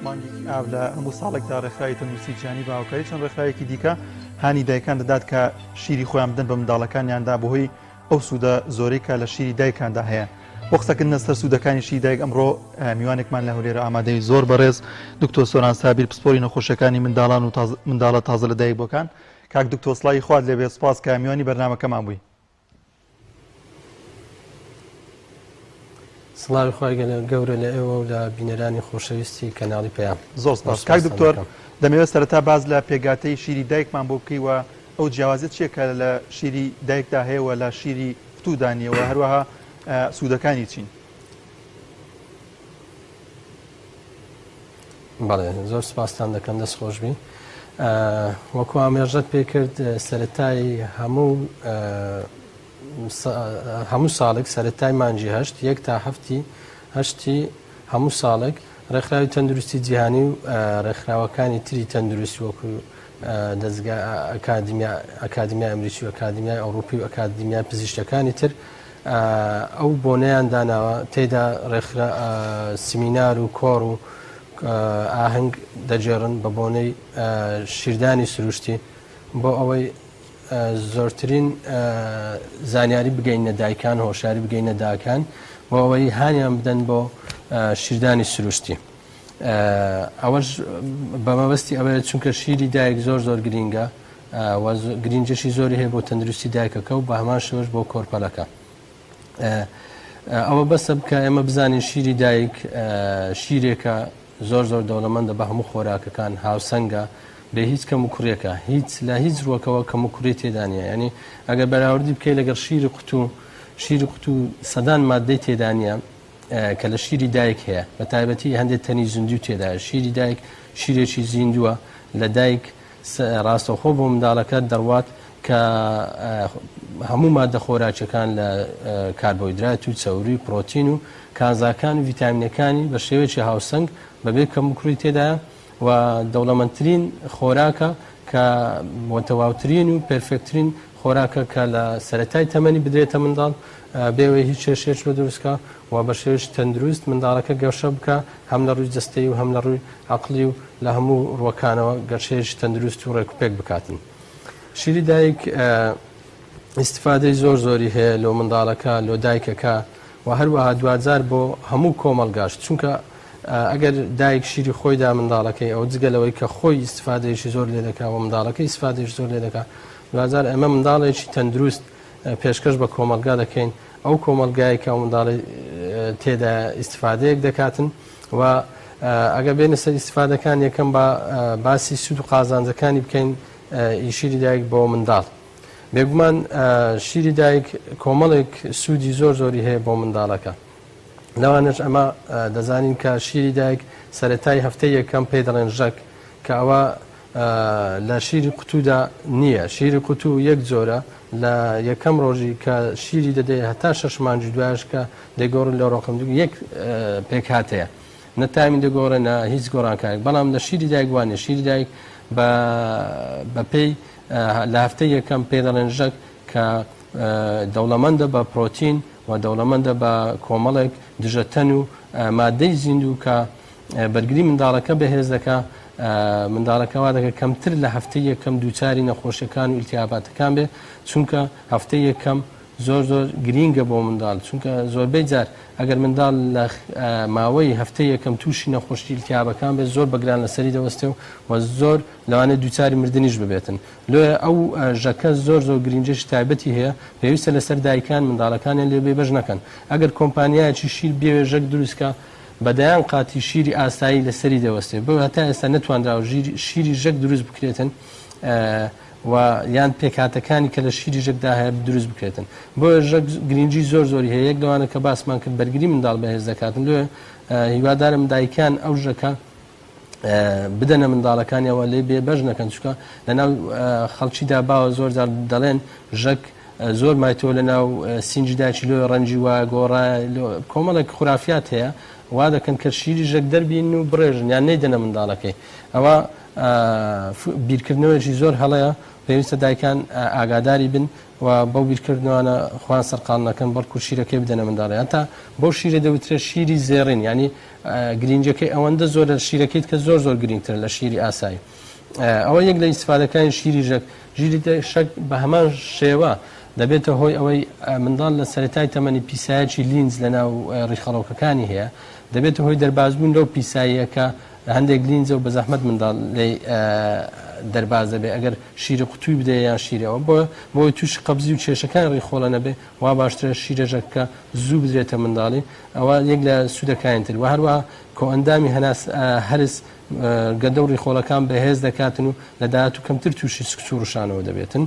مانگێکی ئاب لە هەموو ساڵێکدا ڕێکخراوی تەندروستی جیهانی بە هاوکاری چەند ڕێکخراوێکی دیکە هانی دایکان دەدات کە شیری خۆیان بدەن بە منداڵەکانیاندا بەهۆی ئەو سوودە زۆرەی کە لە شیری دایکاندا هەیە. بۆ قسەکردنە سەر سوودەکانی شیری دایک ئەمڕۆ میوانێکمان لە هەولێرە ئامادەی زۆر بەڕێز دکتۆر سۆران سابیر پسپۆری نەخۆشیەکانی منداڵان و منداڵە تازە لەدایکبووەکان. کاک دکتۆر سڵاوی خوات لێبێت سوپاس کە میوانی بەرنامەکەمان بووی. سڵاوی خوای گەورە لە ئێوە و لە بینەرانی خۆشەویستی کەناڵی پەیام. زۆر سپاس کاک دکتۆر، دەمەوێت سەرەتا باس لە پێکهاتەی شیری دایکمان بۆ بکەی و ئەو جیاوازیە چیە کە لە شیری دایکدا هەیە و لە شیری قوتودا نیە و هەروەها سوودەکانی چین؟ بەڵێ زۆر سپاستان دەکەم دەست خۆش بی. وەکو ئامێژەت پێ کرد سەرەتای هەموو هەموو ساڵێک سەرەتای مانگی هەشت، یەک تا هەفتی هەشتی هەموو ساڵێک، ڕێکخراوی تەندروستی جیهانی و ڕێکخراوەکانی تری تەندروستی وەکو دەزگا ئەکادیمیا ئەکادیمیای ئەمریکی و ئەکادیمیای ئەوڕوپی و ئەکادیمیای پزیشکەکانی تر ئەو بۆنەیان داناوە تێدا ڕێکخرا سمینار و کۆڕ و ئاهەنگ دەگێڕن بە بۆنەی شیردانی سروشتی بۆ ئەوەی زۆرترین زانیاری بگەینە دایکان، هۆشیاری بگەینە داکان بۆ ئەوەی هانیان بدەن بۆ شیردانی سروشتی. ئەوەش بە مەبەستی ئەوەیە چونکە شیری دایک زۆر زۆر گرینگە و گرینجەشی زۆری هەیە بۆ تەندروستی دایکەکە و بە هەمان شێوەش بۆ کۆرپەلەکە. ئەوە بەسە بکە ئێمە بزانین شیری دایک شیرێکە زۆر زۆر دەوڵەمەندە بە هەموو خۆراکەکان هاوسەنگە بێ هیچ کەم و کوڕیەکە هیچ لە هیچ ڕوەکەوە کەم و کوڕی تێدا نییە یعنی ئەگەر بەراوردی بکەی لەگەڵ شیری قوتوو شیری قوتوو سەدان مادەی تێدا نییە کە لە شیری دایک هەیە بە تایبەتی هەندێک تەنی زیندوو تێدایە شیری دایک شیرێکی زیندووە لە دایک ڕاستەوخۆ بۆ منداڵەکە دەڕوات کە هەموو ماددە خۆراکیەکان لە کاربۆیدرات و چەوری و پرۆتین و کانزاکان و ڤیتامینەکانی بە شێوەیەکی هاوسەنگ بەبێ کەموکوڕی تێدایە و دەوڵەمەندترین خۆراکە کە تەواوترین و perfect ترین خۆراکە کە لە سەرەتای تەمەنی بدرێتە منداڵ بێ ئەوەی هیچ کێشەیەک لۆ دروست کا و بە شێوەیەکی تەندروست منداڵەکە گەشە بکا هەم لە ڕووی جەستەیی و هەم لە ڕووی عەقڵی و لە هەموو ڕووەکانەوە گەشەیەکی تەندروست و ڕێکوپێک بکاتن. شیری دایک ئیستفادەی زۆر زۆری هەیە لۆ منداڵەکە لۆ دایکەکە و هەروەها دواجار بۆ هەموو کۆمەڵگاش چونکە ئەگەر دایک شیری خۆی دا منداڵەکەی ئەو جگە لەوەی کە خۆی ئیستفادەیەکی زۆر لێ دەکا و منداڵەکەی ئیستفادەیەکی زۆر لێ دەکا دواجار ئەمە منداڵێکی تەندروست پێشکەش بە کۆمەڵگا دەکەین ئەو کۆمەڵگایە کە ئەو منداڵی تێدا ئیستفادەیەک دەکاتن و ئەگەر بێنە سەر ئیستفادەکان یەکەم با باسی سوود و قازانجەکانی بکەین ئی شیری دایک بۆ منداڵ بێگومان شیری دایک کۆمەڵێک سوودی زۆر زۆری هەیە بۆ منداڵەکە لەوانەش ئەمە دەزانین کە شیری دایک سەتای هەفتەی یەکەم پێی دەڵێن ژەک کە ئەوە لە شیری قوتودا نییە شیری قوتو یەک جۆرە لە یەکەم ڕۆژی کە شیری دەدەی هەتا شەش مانگی دوایش کە دەگۆڕن لە ڕۆقم یەک پێکهاتەیە نە تامی دەگۆڕێ نە هیچ گۆڕانکارێک بەڵام لە شیری دایک وانە شیری دایک بە بەپێی لە هەفتەی یەکەم پێ دەڵێن ژەک کە دەوڵەمەندە بە پرۆتین و دەوڵەمەندە بە کۆمەڵێک دژەتەن و مادەی زیندوو کە بەرگری منداڵەکە بەهێز دەکا منداڵەکە وا دەکە کەمتر لە هەفتەی یەکەم دووچاری نەخۆشیەکان و ئیلتیاباتەکان بێ چونکە هەفتەی یەکەم زۆر زۆر گرینگە بۆ منداڵ چونکە زۆربەی جار ئەگەر منداڵ لە ماوەی هەفتەی یەکەم تووشی نەخۆشی ئیلتیابەکان بێت زۆر بەگران لەسەری دەوەستێ و زۆر لەوانەیە دووچاری مردنیش ببێتن لۆیە ئەو ژەکە زۆر زۆر گرینجێکی تایبەتی هەیە پێویستە لەسەر دایکان منداڵەکانیان لێ بێبەش نەکەن ئەگەر کۆمپانیایەکی شیر بێوێ ژەک دروستکا بە دەیان قاتی شیری ئاسایی لەسەری دەوەستێ بۆیە هەتا ئێستا نەتوانراوە شیری ژەک دروست بکرێتن و یان پێکهاتەکانی کە لە شیری ژەکدا هەیە دروست بکرێتن بۆیە ژەک گرنگی زۆر زۆری هەیە یەک لەوانە کە باسمان کرد بەرگری منداڵ بەهێز دەکاتن لۆیە هیوادارم دایکان ئەو ژەکە بدەنە منداڵەکانیەوە لێ بێ بەش نەکەن چونکە لەناو خەڵکیدا باوە زۆر جار دەڵێن ژەک زۆر مایتەوە لە ناو سینجی دایکی لۆ ڕەنگی وا گۆڕا کۆمەڵێک خورافیات هەیە وا دەکەن کە شیری ژەک دەربین و بڕێژن یان نەیدەنە منداڵەکەی ئەوە بیرکردنەوەیەکی زۆر هەڵەیە پێویستە دایکان ئاگاداری بن و بەو بیرکردنەوانە خۆیان سەرقاڵ نەکەن بەڵکو شیرەکەی بدەنە منداڵی هەتا بەو شیرە دەوترێت شیری زێڕین یعنی گرینگەکەی ئەوەندە زۆرە شیرەکەیت کە زۆر زۆر گرینگترە لە شیری ئاسایی ئەوە یەک لە ئیسفادەکانی شیری ژەک ژیری شەک بە هەمان شێوە دەبێتە هۆی ئەوەی منداڵ لە سەرەتای تەمەنی پیسایەکی لینج لە ناو ڕیخەڵۆکەکانی هەیە دەبێتە هۆی دەربازبوون لەو پیساییە کە هەندێک لینجە و بە زەحمەت منداڵ لێی دەرباز دەبێ ئەگەر شیری قوتووی بدەیە یان شیری ئەوە بۆ بۆی تووشی قەبزی و کێشەکانی ڕیخۆڵە نەبێ وا باشترە شیرەژەکە زوو بدرێتە منداڵی ئەوە یەک لە سوودەکانی تر وە هەروەها کۆئەندامی هەناس هەرس گەدە و ڕیخۆڵەکان بەهێز دەکاتن و لە داهاتوو کەمتر تووشی سکچوو ڕشانەوە دەبێتن.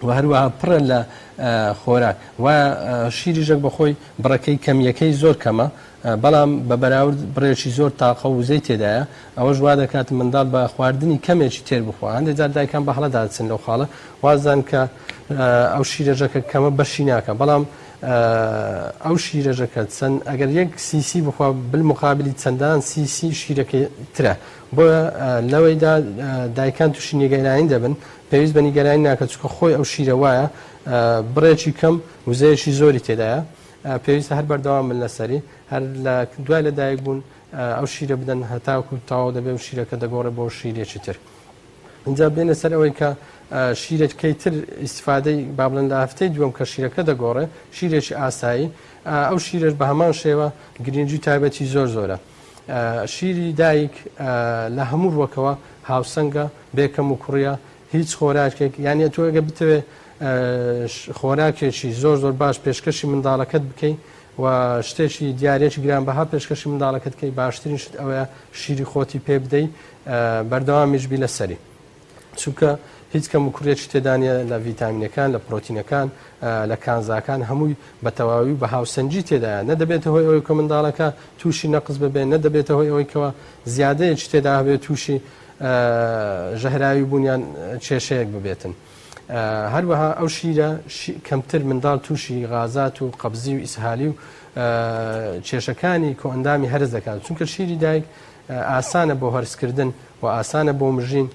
و هەروەها پڕە لە خۆراک و شیری ژەک بەخۆی بڕەکەی کەمیەکەی زۆر کەمە بەڵام بە بەراورد بڕێکی زۆر تاقە و وزەی تێدایە ئەوەش وا دەکات منداڵ بە خواردنی کەمێکی تێر بخوا هەندێک جار دایکان بە هەڵەدا دەچن لەو خاڵە وازان کە ئەو شیرەژەکە کەمە بەشی ناکە بەڵام ئەو شیرەژەکە چەند ئەگەر یەک سیسی بخوا بالمقابلی چەندان سیسی شیرەکەی ترە بۆیە لەوەیدا دایکان تووشی نیگەرانی دەبن پێویست بە نیگەرانی ناکات چونکە خۆی ئەو شیرە وایە بڕێکی کەم وزەیەکی زۆری تێدایە پێویستە هەر بەردەوام بن لەسەری هەر لە دوای لە دایک بوون ئەو شیرە بدەن هەتاکو تەواو دەبێ و شیرەکە دەگۆڕێ بۆ شیرێکی تر اینجا بێنە سەر ئەوەی کە شیرەکەی تر ئیسفادەی با بڵێن لە هەفتەی دووەم کە شیرەکە دەگۆڕێ شیرێکی ئاسایی ئەو شیرەش بە هەمان شێوە گرنگی تایبەتی زۆر زۆرە شیری دایک لە هەموو ڕوەکەوە هاوسەنگە بێ کەم و کوڕیە هیچ خۆراکێک یانی تۆ ئەگە بتەوێ خۆراکێکی زۆر زۆر باش پێشکەشی منداڵەکەت بکەی و شتێکی دیارێکی گرانبەها پێشکەشی منداڵەکەت بکەی باشترین شت ئەوەیە شیری خۆتی پێ بدەی بەردەوامیش بی لەسەری چونکە هیچ کەم و کوڕێکی تێدانە لە ڤیتامینەکان لە پرۆتینەکان لە کانزاکان هەمووی بە تەواوی و بە هاوسەنگی تێدایە نە دەبێتە هۆی ئەوەی کە منداڵەکە تووشی نەقس ببێ نە دەبێتە هۆی ئەوەی کەوا زیادەیەکی تێدا هەبێت تووشی ژەهراوی بوون یان کێشەیەک ببێتن. هەروەها ئەو شیرە کەمتر منداڵ تووشی غازات و قەبزی و ئیسهالی و کێشەکانی کۆئەندامی هەرس دەکات چونکە شیری دایک ئاسانە بۆ هەرسکردن و ئاسانە بۆ مژین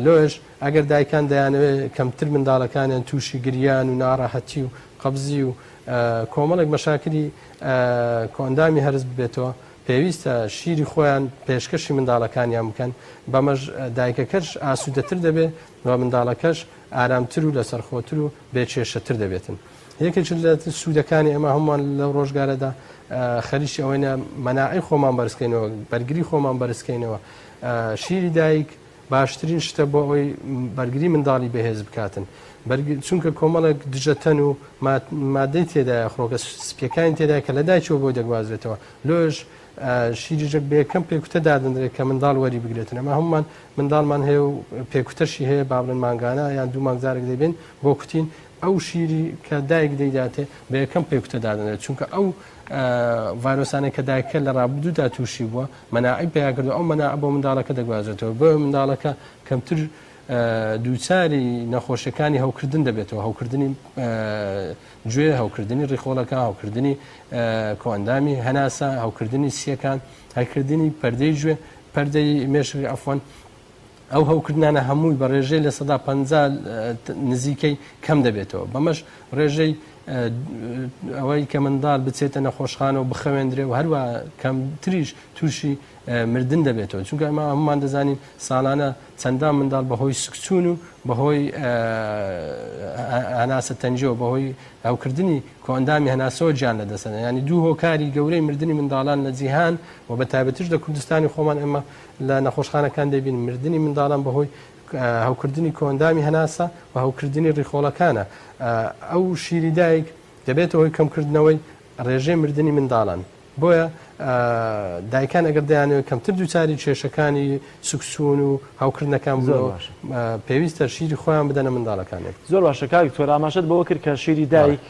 لۆش ئەگەر دایکان دەیانەوێت کەمتر منداڵەکانیان تووشی گریان و ناڕەحەتی و قەبزی و کۆمەڵێک مەشاکلی کۆئەندامی هەرس ببێتەوە پێویستە شیری خۆیان پێشکەشی منداڵەکانیان بکەن، بەمەش دایکەکەش ئاسوودەتر دەبێت و منداڵەکەش ئارامتر و لەسەرخۆتر و بێ کێشەتر دەبێتن. یەکێک لە سوودەکانی ئێمە هەمووان لەو ڕۆژگارەدا خەریکی ئەوەینە مەناعەی خۆمان بەرزکەینەوە، بەرگری خۆمان بەرزکەینەوە. شیری دایک باشترین شتە بۆ ئەوەی بەرگری منداڵی بەهێز بکاتن چونکە کۆمەڵێک دژەتەن و مادەی تێدایە خڕۆکە سپیەکانی تێدایە کە لە دایکەوە بۆی دەگوازرێتەوە لۆش شیری ژەک بە یەکەم پێکوتە دادەنرێت کە منداڵ وەری بگرێتن ئەمە هەمومان منداڵمان هەیە و پێکوتەشی هەیە با بڵێن مانگانە یان دوو مانگ جارێک دەیبێن بۆ کوتین ئەو شیری کە دایک دەیداتێ بە یەکەم پێکوتە دادەنرێت چونکە ئەو ڤایرۆسانەی کە دایکە لە ڕابردوودا تووشی بووە مەناعەی پەیا کردووە ئەو مەناعە بۆ منداڵەکە دەگوازرێتەوە بۆیە منداڵەکە کەمتر دووچاری نەخۆشیەکانی هەوکردن دەبێتەوە هەوکردنی گوێ هەوکردنی ڕیخۆڵەکە هەوکردنی کۆئەندامی هەناسە هەوکردنی سیەکان هەکردنی پەردەی گوێ پەردەی مێشک عەفوەن ئەو هەوکردنانە هەمووی بە ڕێژەی 50% نزیکەی کەم دەبێتەوە بەمەش ڕێژەی ئەوەی کە منداڵ بچێتە نەخۆشخانە و بخەوێندرێ و هەروە کەمتریش تووشی مردن دەبێتەوە چونکە ئەمە هەمومان دەزانین ساڵانە چەندان منداڵ بەهۆی سکچوون و بەهۆی هەناسە تەنگیەوە بەهۆی هەوکردنی کۆئەندامی هەناسەوە گیان لەدەستدەدەن یانی دوو هۆکاری گەورەی مردنی منداڵان لە جیهان و بە تایبەتیش لە کوردستانی خۆمان ئێمە لە نەخۆشخانەکان دەبین مردنی منداڵان بەهۆی هەوکردنی کۆئەندامی هەناسە و هەوکردنی ڕیخۆڵەکانە ئەو شیری دایک دەبێتە هۆی کەمکردنەوەی ڕێژەی مردنی منداڵان بۆیە دایکان ئەگەر دەیانەوێت کەمتر دووچاری کێشەکانی سکچوون و هەوکردنەکان بنەوە پێویستە شیری خۆیان بدەنە منداڵەکانیان. زۆر باشە کاک دکتۆر ئاماژەت بەوە کرد کە شیری دایک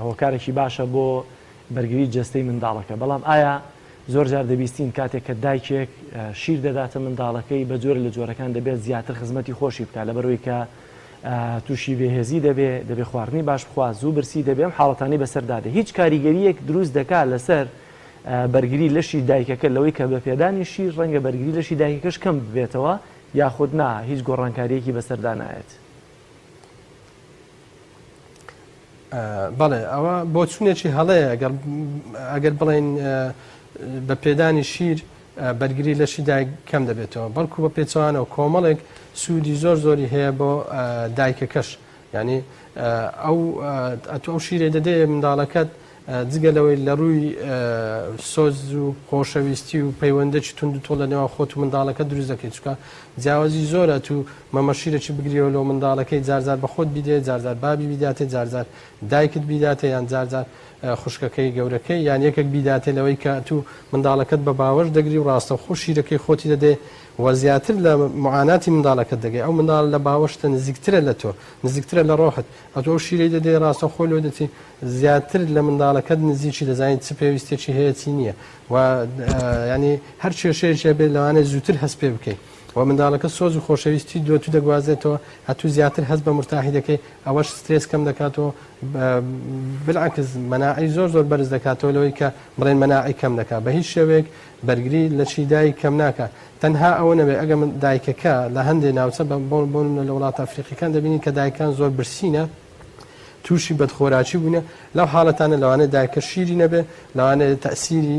هۆکارێکی باشە بۆ بەرگری جەستەی منداڵەکە بەڵام ئایا زۆر جار دەبیستین کاتێک کە دایکێک شیر دەداتە منداڵەکەی بە جۆرە لە جۆرەکان دەبێت زیاتر خزمەتی خۆشی بکات لەبەرئەوەی کە تووشی بێهێزی دەبێ، دەبێ خواردنی باش بخوا، زوو برسی دەبێ، ئەم حاڵەتانەی بەسەردا دێ هیچ کاریگەرییەک دروست دەکا لەسەر بەرگری لەشی دایکەکە لەوەی کە بە پێدانی شیر ڕەنگە بەرگری لەشی دایکەکەش کەم ببێتەوە یاخود نا هیچ گۆڕانکارییەکی بەسەردا نایەت؟ بەڵێ ئەوە بۆچوونێکی هەڵەیە ئەگەر ئەگەر بڵێین بە پێدانی شیر بەرگری لەشی دایک کەم دەبێتەوە بەڵکو بە پێچەوانەوە کۆمەڵێک سوودی زۆر زۆری هەیە بۆ دایکەکەش یعنی ئەو ئەتو ئەو شیرەی دەدەیە منداڵەکەت. جگە لەوەی لە ڕووی سۆز و خۆشەویستی و پەیوەندێکی توند و تۆڵ لە نێوان خۆت و منداڵەکە دروست دەکەیت چونکە جیاوازی زۆرە تو مەمە شیرێکی بگریەوە لۆ منداڵەکەی جار جار بە خۆت بیدێ جار جار بابی بیداتێ جار جار دایکت بیداتێ یان جار جار خوشکەکەی گەورەکەی یان یەکێک بیداتێ لەوەی کە تو منداڵەکەت بە باوەش دەگری و ڕاستەوخۆ شیرەکەی خۆتی دەدێ و زیاتر لە معاناتی منداڵەکەت دەگەی ئەو منداڵە لە باوەشتە نزیکترە لە تۆ نزیکترە لە ڕۆحت ئەتۆ ئەو شیرەی دەدەی ڕاستەوخۆ لۆ دەچی زیاتر لە منداڵەکەت نزیکی دەزانیت چ پێویستێکی هەیە چی نییە و ینی هەر کێشەیەکی هەبێت لەوانەیە زووتر هەست پێ بکەیت و منداڵەکە سۆز و خۆشەویستی لۆ تو دەگوازێتەوە ئەتوو زیاتر هەست بە مرتاحی دەکەی ئەوەش سترێس کەم دەکاتەوە بالعکس مەناعی زۆر زۆر بەرز دەکاتەوە لەوەی کە بڵێن مەناعی کەم دەکات بە هیچ شێوەیەک بەرگری لەشی دایک کەم ناکات تەنها ئەوە نەبێت ئەگەر من دایکەکە لە هەندێ ناوچە بە بۆ بۆ نمونە لە وڵاتە ئەفریقیەکان دەبینین کە دایکان زۆر برسینە تووشی بەدخۆراکی بوونە لەو حاڵەتانە لەوانەیە دایکە شیری نەبێ لەوانەیە تەسیری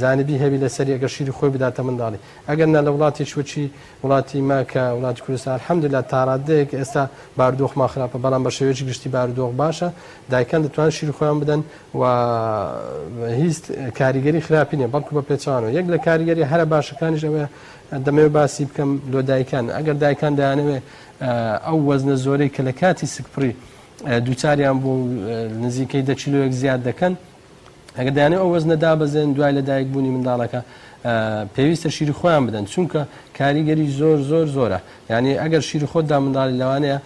جانبی هەبی لەسەری ئەگەر شیری خۆی بداتە منداڵی ئەگەر نا لە وڵاتێکی وەکی وڵاتی مە کە وڵاتی کوردستان الحمدلله تاڕادەیەک ئێستا بارودۆخمان خراپە بەڵام بە شێوەیەکی گشتی بارودۆخ باشە دایکان دەتوان شیری خۆیان بدەن و هیچ کاریگەری خراپی نیە بەڵکو بە پێچەوانەوە یەک لە کاریگەری هەرە باشەکانیش ئەوەیە دەمەوێت باسی بکەم لۆ دایکان ئەگەر دایکان دەیانەوێت ئەو وەزنە زۆرەی کە لە کاتی سکپڕی دووچاریان بوو نزیکەی دە کیلۆیەک زیاد دەکەن ئەگەر دەیانەوێت ئەو وەزنە دابەزێن دوای لە دایک بوونی منداڵەکە پێویستە شیری خۆیان بدەن چونکە کاریگەری زۆر زۆر زۆرە یعنی ئەگەر شیری خۆت دا منداڵی لەوانەیە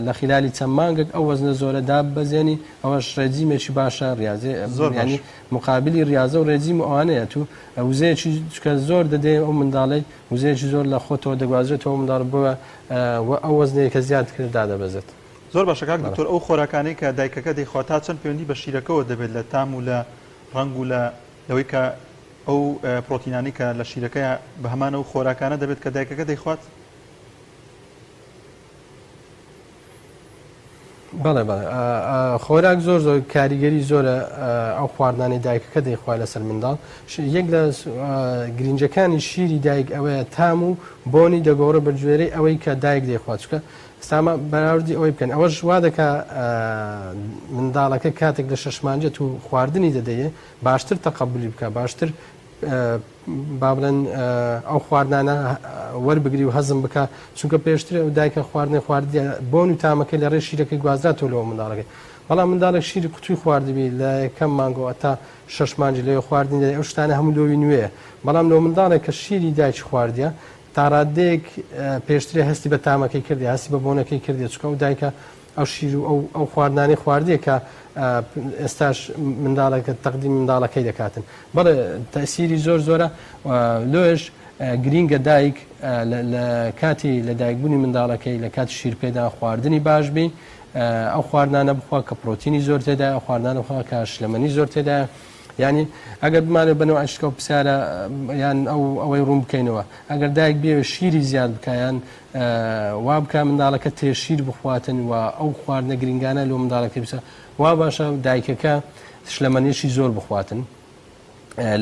لە خلالی چەند مانگێک ئەو وەزنە زۆرە داببەزێنی ئەوەش ڕێجیمێکی باشە ڕاضێ زۆر ینی مقابلی ڕاضە و ڕێجیم و ئەوانەیە تو وزەیەکی چکە زۆر دەدەی ئەو منداڵەی وزەیەکی زۆر لە خۆتەوە دەگوازرێتەوە منداڵ بۆ ئەو وەزنەیە کە زیاد کرد دادەبەزێت. زۆر باشە کاک دکتۆر ئەو خۆراکانەی کە دایکەکە دەیخوات تا چەند پەیوەندی بە شیرەکەوە دەبێت لە تام و لە ڕەنگ و لە لەوەی کە ئەو پرۆتینانەی کە لە شیرەکەیە بە هەمان ئەو خۆراکانە دەبێت کە دایکەکە دەیخوات؟ بەڵێ بەڵێ خۆراک زۆر زۆر کاریگەری زۆرە ئەو خواردنانەی دایکەکە دەیخوا لەسەر منداڵ یەک لە گرنجەکانی شیری دایک ئەوەیە تام و بۆنی دەگۆڕە بە گوێرەی ئەوەی کە دایک دەیخوات چکە سامە بەراوردی ئەوەی بکەن ئەوەش وا دەکا منداڵەکە کاتێک لە شەش مانجێت و خواردنی دەدەیێ باشتر تەقەبولی بکە باشتر با بڵێن ئەو خواردنانە وەربگری و هەزم بکە چونکە پێشتر ئەو دایکە خواردنی خواردیە بۆن و تامەکەی لە ڕێ شیرەکەی گوازراتەوە لەوە منداڵەکەی بەڵام منداڵێک شیری قوتوی خواردبی لە یەکەم مانگەوە تا شەش مانگی لەوێ خواردنی دەدەی ئەو شتانە هەموو لۆوی نوێیە بەڵام لۆ منداڵێک کە شیری دایکی خواردیە تاڕادەیەک پێشترێ هەستی بە تامەکەی کردیە هەستی بە بۆنەکەی کردیە چونکە ئەو دایکە ئەو شیر و ئەو ئەو خواردنانەی خواردیە کە ئێستاش منداڵەکە تەقدیم منداڵەکەی دەکاتن بەڵێ تەسیری زۆر زۆرە لۆش گرینگە دایک لە کاتی لە دایکبوونی منداڵەکەی لە کاتی شیرپێدان خواردنی باش بی ئەو خواردنانە بخوا کە پرۆتینی زۆر تێدایە ئەو خواردنانە بخوا کە شلەمەنی زۆر تێدایە یانی ئەگەر بمانەوێت بە نەوعی شتکە و پرسیارە یان ئەو ئەوەی ڕوون بکەینەوە ئەگەر دایک بێوێت شیری زیاد بکە یان وا بکە منداڵەکە تێر شیر بخواتن و ئەو خواردنە گرنگانە لۆ منداڵەکەی بچە وا باشە دایکەکە شلەمەنیشی زۆر بخواتن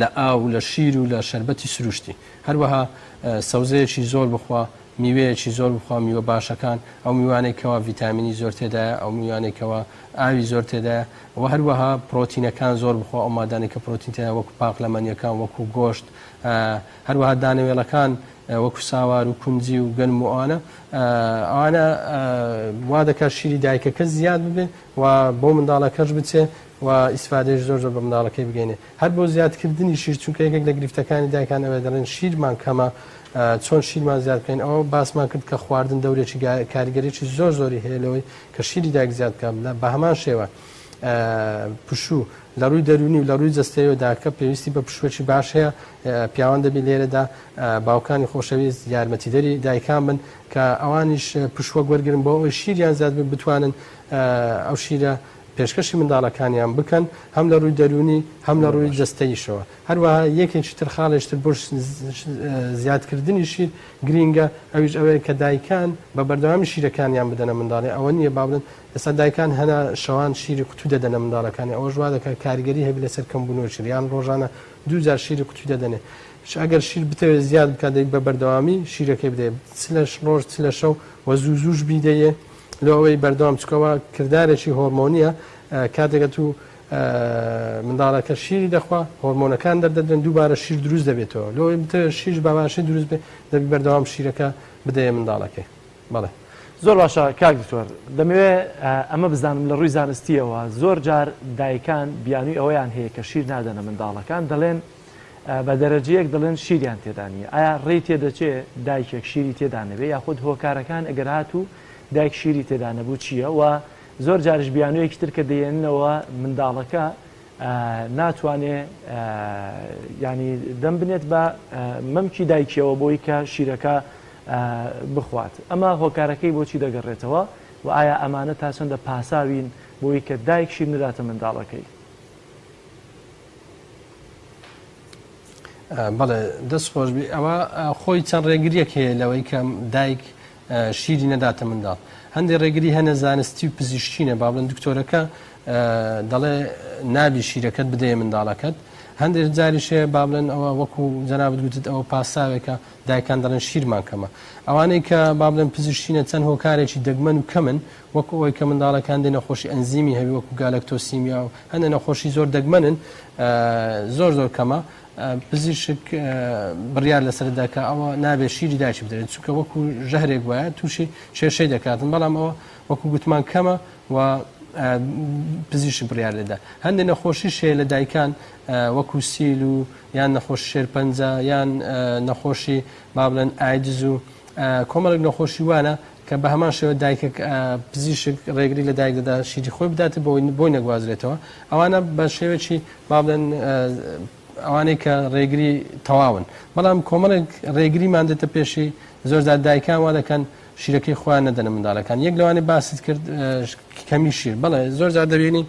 لە ئاو لە شیر و لە شەربەتی سروشتی هەروەها سەوزەیەکی زۆر بخوا میوەیەکی زۆر بخوا میوە باشەکان ئەو میوانەی کەوا ڤیتامینی زۆر تێدایە ئەو میوانەی کەوا ئاوی زۆر تێدایە وە هەروەها پرۆتینەکان زۆر بخوا ئەو مادانەی کە پرۆتین تێدایە وەکو پاقلەمەنیەکان وەکو گۆشت هەروەها دانەوێڵەکان وەکو ساوار و کونجی و گەنم و ئەوانە ئەوانە وا دەکات شیری دایکەکە زیاد ببێ و بۆ منداڵەکەش بچێ و ئیسفادەیش زۆر زۆر بە منداڵەکەی بگەینێ هەر بۆ زیادکردنی شیر چونکە یەکێک لە گرفتەکانی دایکان ئەوەیە دەڵێن شیرمان کەمە چۆن شیرمان زیاد بکەین ئەوە باسمان کرد کە خواردن دەورێکی کاریگەریی زۆر زۆری هەیە لەوەی کە شیری دایک زیاد بکات بە هەمان شێوە پشوو لە ڕووی دەروونی و لە ڕووی جەستەیەوە داکە پێویستی بە پشووەکی باش هەیە پیاوان دەبی لێرەدا باوکانی خۆشەویست یارمەتیدەری دایکان بن کە ئەوانیش پشووەک وەرگرن بۆ ئەوەی شیریان زیاد بێت بتوانن ئەو شیرە پێشکەشی منداڵەکانیان بکەن هەم لە ڕووی دەروونی هەم لە ڕووی جەستەییشەوە. هەروەها یەکێکی تر خاڵێکی تر بۆ زیادکردنی شیر گرینگە ئەویش ئەوەیە کە دایکان بە بەردەوامی شیرەکانیان بدەنە منداڵی ئەوە نییە با بڵێن ئێستا دایکان هەنا شەوان شیری قوتوو دەدەنە منداڵەکانی ئەوەش وا دەکات کاریگەری هەبی لەسەر کەمبوونەوەی شیر یان ڕۆژانە دوو جار شیری قوتوو دەدەنێ ئەگەر شیر بتەوێت زیاد بکات دەبی بە بەردەوامی شیرەکەی بدەیە چ لە ڕۆژ چ لە شەو و زوو زووش بیدەیێ لۆ ئەوەی بەردەوام چونکە ئەوە کردارێکی هۆرمۆنییە کاتێک ئەتوو. منداڵەکە شیری دەخوا هۆرمۆنەکان دەردەدرێن دووبارە شیر دروست دەبێتەوە لۆی بتەوێت شیر بە باشی دروست بێ دەبی بەردەوام شیرەکە بدەیە منداڵەکەی بەڵێ. زۆر باشە کاک دکتۆر دەمەوێ ئەمە بزانم لە ڕووی زانستیەوە زۆر جار دایکان بیانووی ئەوەیان هەیە کە شیر نادەنە منداڵەکان دەڵێن بە دەرەجەیەک دەڵێن شیریان تێدا نییە ئایا ڕێی تێدەچێ دایکێک شیری تێدا نەبێ یاخود هۆکارەکان ئەگەر هاتوو دایک شیری تێدا نەبوو چییە و زۆر جاریش بیانوویەکی تر کە دەیەننەوە منداڵەکە ناتوانێ ینی دەم بنێت بە مەمکی دایکیەوە بۆی کە شیرەکە بخوات ئەمە هۆکارەکەی بۆچی دەگەڕێتەوە و ئایا ئەمانە تا چەندە پاساوین بۆی کە دایک شیر نەداتە منداڵەکەی؟ بەڵێ دەست خۆشبی ئەوە خۆی چەند ڕێگریەک هەیە لەوەی کە دایک شیری نەداتە منداڵ. هەندێ ڕێگری هەنە زانستی و پزیشکینە با بڵێن دکتۆرەکە دەڵێ نابی شیرەکەت بدەیە منداڵەکەت هەندێک جاریش هەیە با بڵێن ئەوە وەکو جەنابت گوتت ئەوە پاساوێکە دایکان دەڵێن شیرمان کەمە ئەوانەی کە با بڵێن پزیشکینە چەند هۆکارێکی دەگمەن و کەمن وەکو ئەوەی کە منداڵەکە هەندێک نەخۆشی ئەنزیمی هەبی وەکو گالەکتۆسیمیا و هەندێک نەخۆشی زۆر دەگمەنن زۆر زۆر کەمە پزیشک بڕیار لەسەر دا کە ئەوە نابێت شیری دایکی بدرێت چونکە وەکو ژەهرێک وایە تووشی کێشەی دەکاتن بەڵام ئەوە وەکو گوتمان کەمە و پزیشک بڕیار لێدا هەندێک نەخۆشی شێ لە دایکان وەکو سیل و یان نەخۆش شێرپەنجە یان نەخۆشی با بڵێن ئایدز و کۆمەڵێک نەخۆشی وانە کە بە هەمان شێوە دایکە پزیشک ڕێگری لە دایک دەدا شیری خۆی بدات بۆی نەگوازرێتەوە ئەوانە بە شێوەیەکی با بڵێن ئەوانەی کە ڕێگری تەواون بەڵام کۆمەڵێک ڕێگریمان دێتە پێشی زۆرجار دایکان وا دەکەن شیرەکەی خۆیان نەدەنە منداڵەکان یەک لەوانەی باست کرد کەمی شیر بەڵێ زۆر جار دەبینی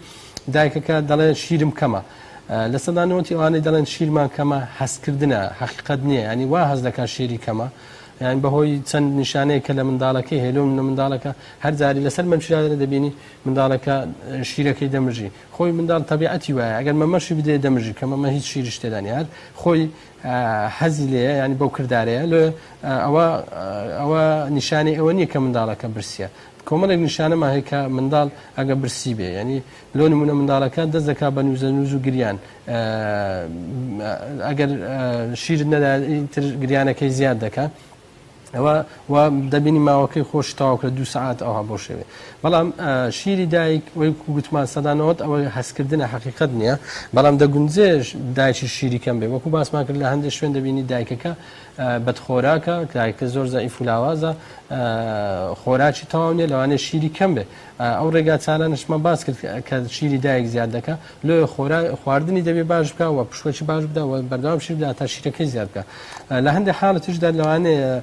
دایکەکە دەڵێ شیرم کەمە لە سەدا نەوەتی ئەوانەی دەڵێن شیرمان کەمە هەستکردنە حەقیقەت نییە ینی وا هەست دەکات شیری کەمە یان بەهۆی چەند نیشانەیە کە لە منداڵەکەی هەیە لۆ منە منداڵەکە هەر جاری لەسەر مەمشیرادە دەبینی منداڵەکە شیرەکەی دەمژی خۆی منداڵ تەبیعەتی وایە ئەگەر مەمەشی بدەیە دەمژی کە مەمە هیچ شیریش تێدا نیە هەر خۆی حەزی لێیە یانی بەو کردارەیە لۆ ئەوە ئەوە نیشانەی ئەوە نییە کە منداڵەکە برسیە کۆمەڵێک نیشانەمان هەیە کە منداڵ ئەگە برسی بێ ینی لۆ نمونە منداڵەکە دەست دەکات بە نوزە نوز و گریان ئەگەر شیرت نەدا تر گریانەکەی زیاد دەکات ئەوە وا دەبینی ماوەکەی خۆشی تەواو کرد دوو سەعات ئەوها بۆ شێوێ بەڵام شیری دایک وەی گوتمان سەدا نەوەت ئەوە هەستکردنە حەقیقەت نییە بەڵام دەگونجێ دایکی شیری کەم بێ وەکو باسمان کرد لە هەندێک شوێن دەبینی دایکەکە بەدخۆراکە دایکە زۆر زەعیف و لاوازە خۆراکی تەواو نییە لەوانەیە شیری کەم بێ ئەو ڕێگا چارانەشمان باس کرد کە شیری دایک زیاد دەکا لۆیە خۆرا خواردنی دەبێ باش بکا و پشوەکی باش بدا و بەردەوام شیر بدا تا شیرەکەی زیاد بکا لە هەندێک حاڵەتیشدا لەوانەیە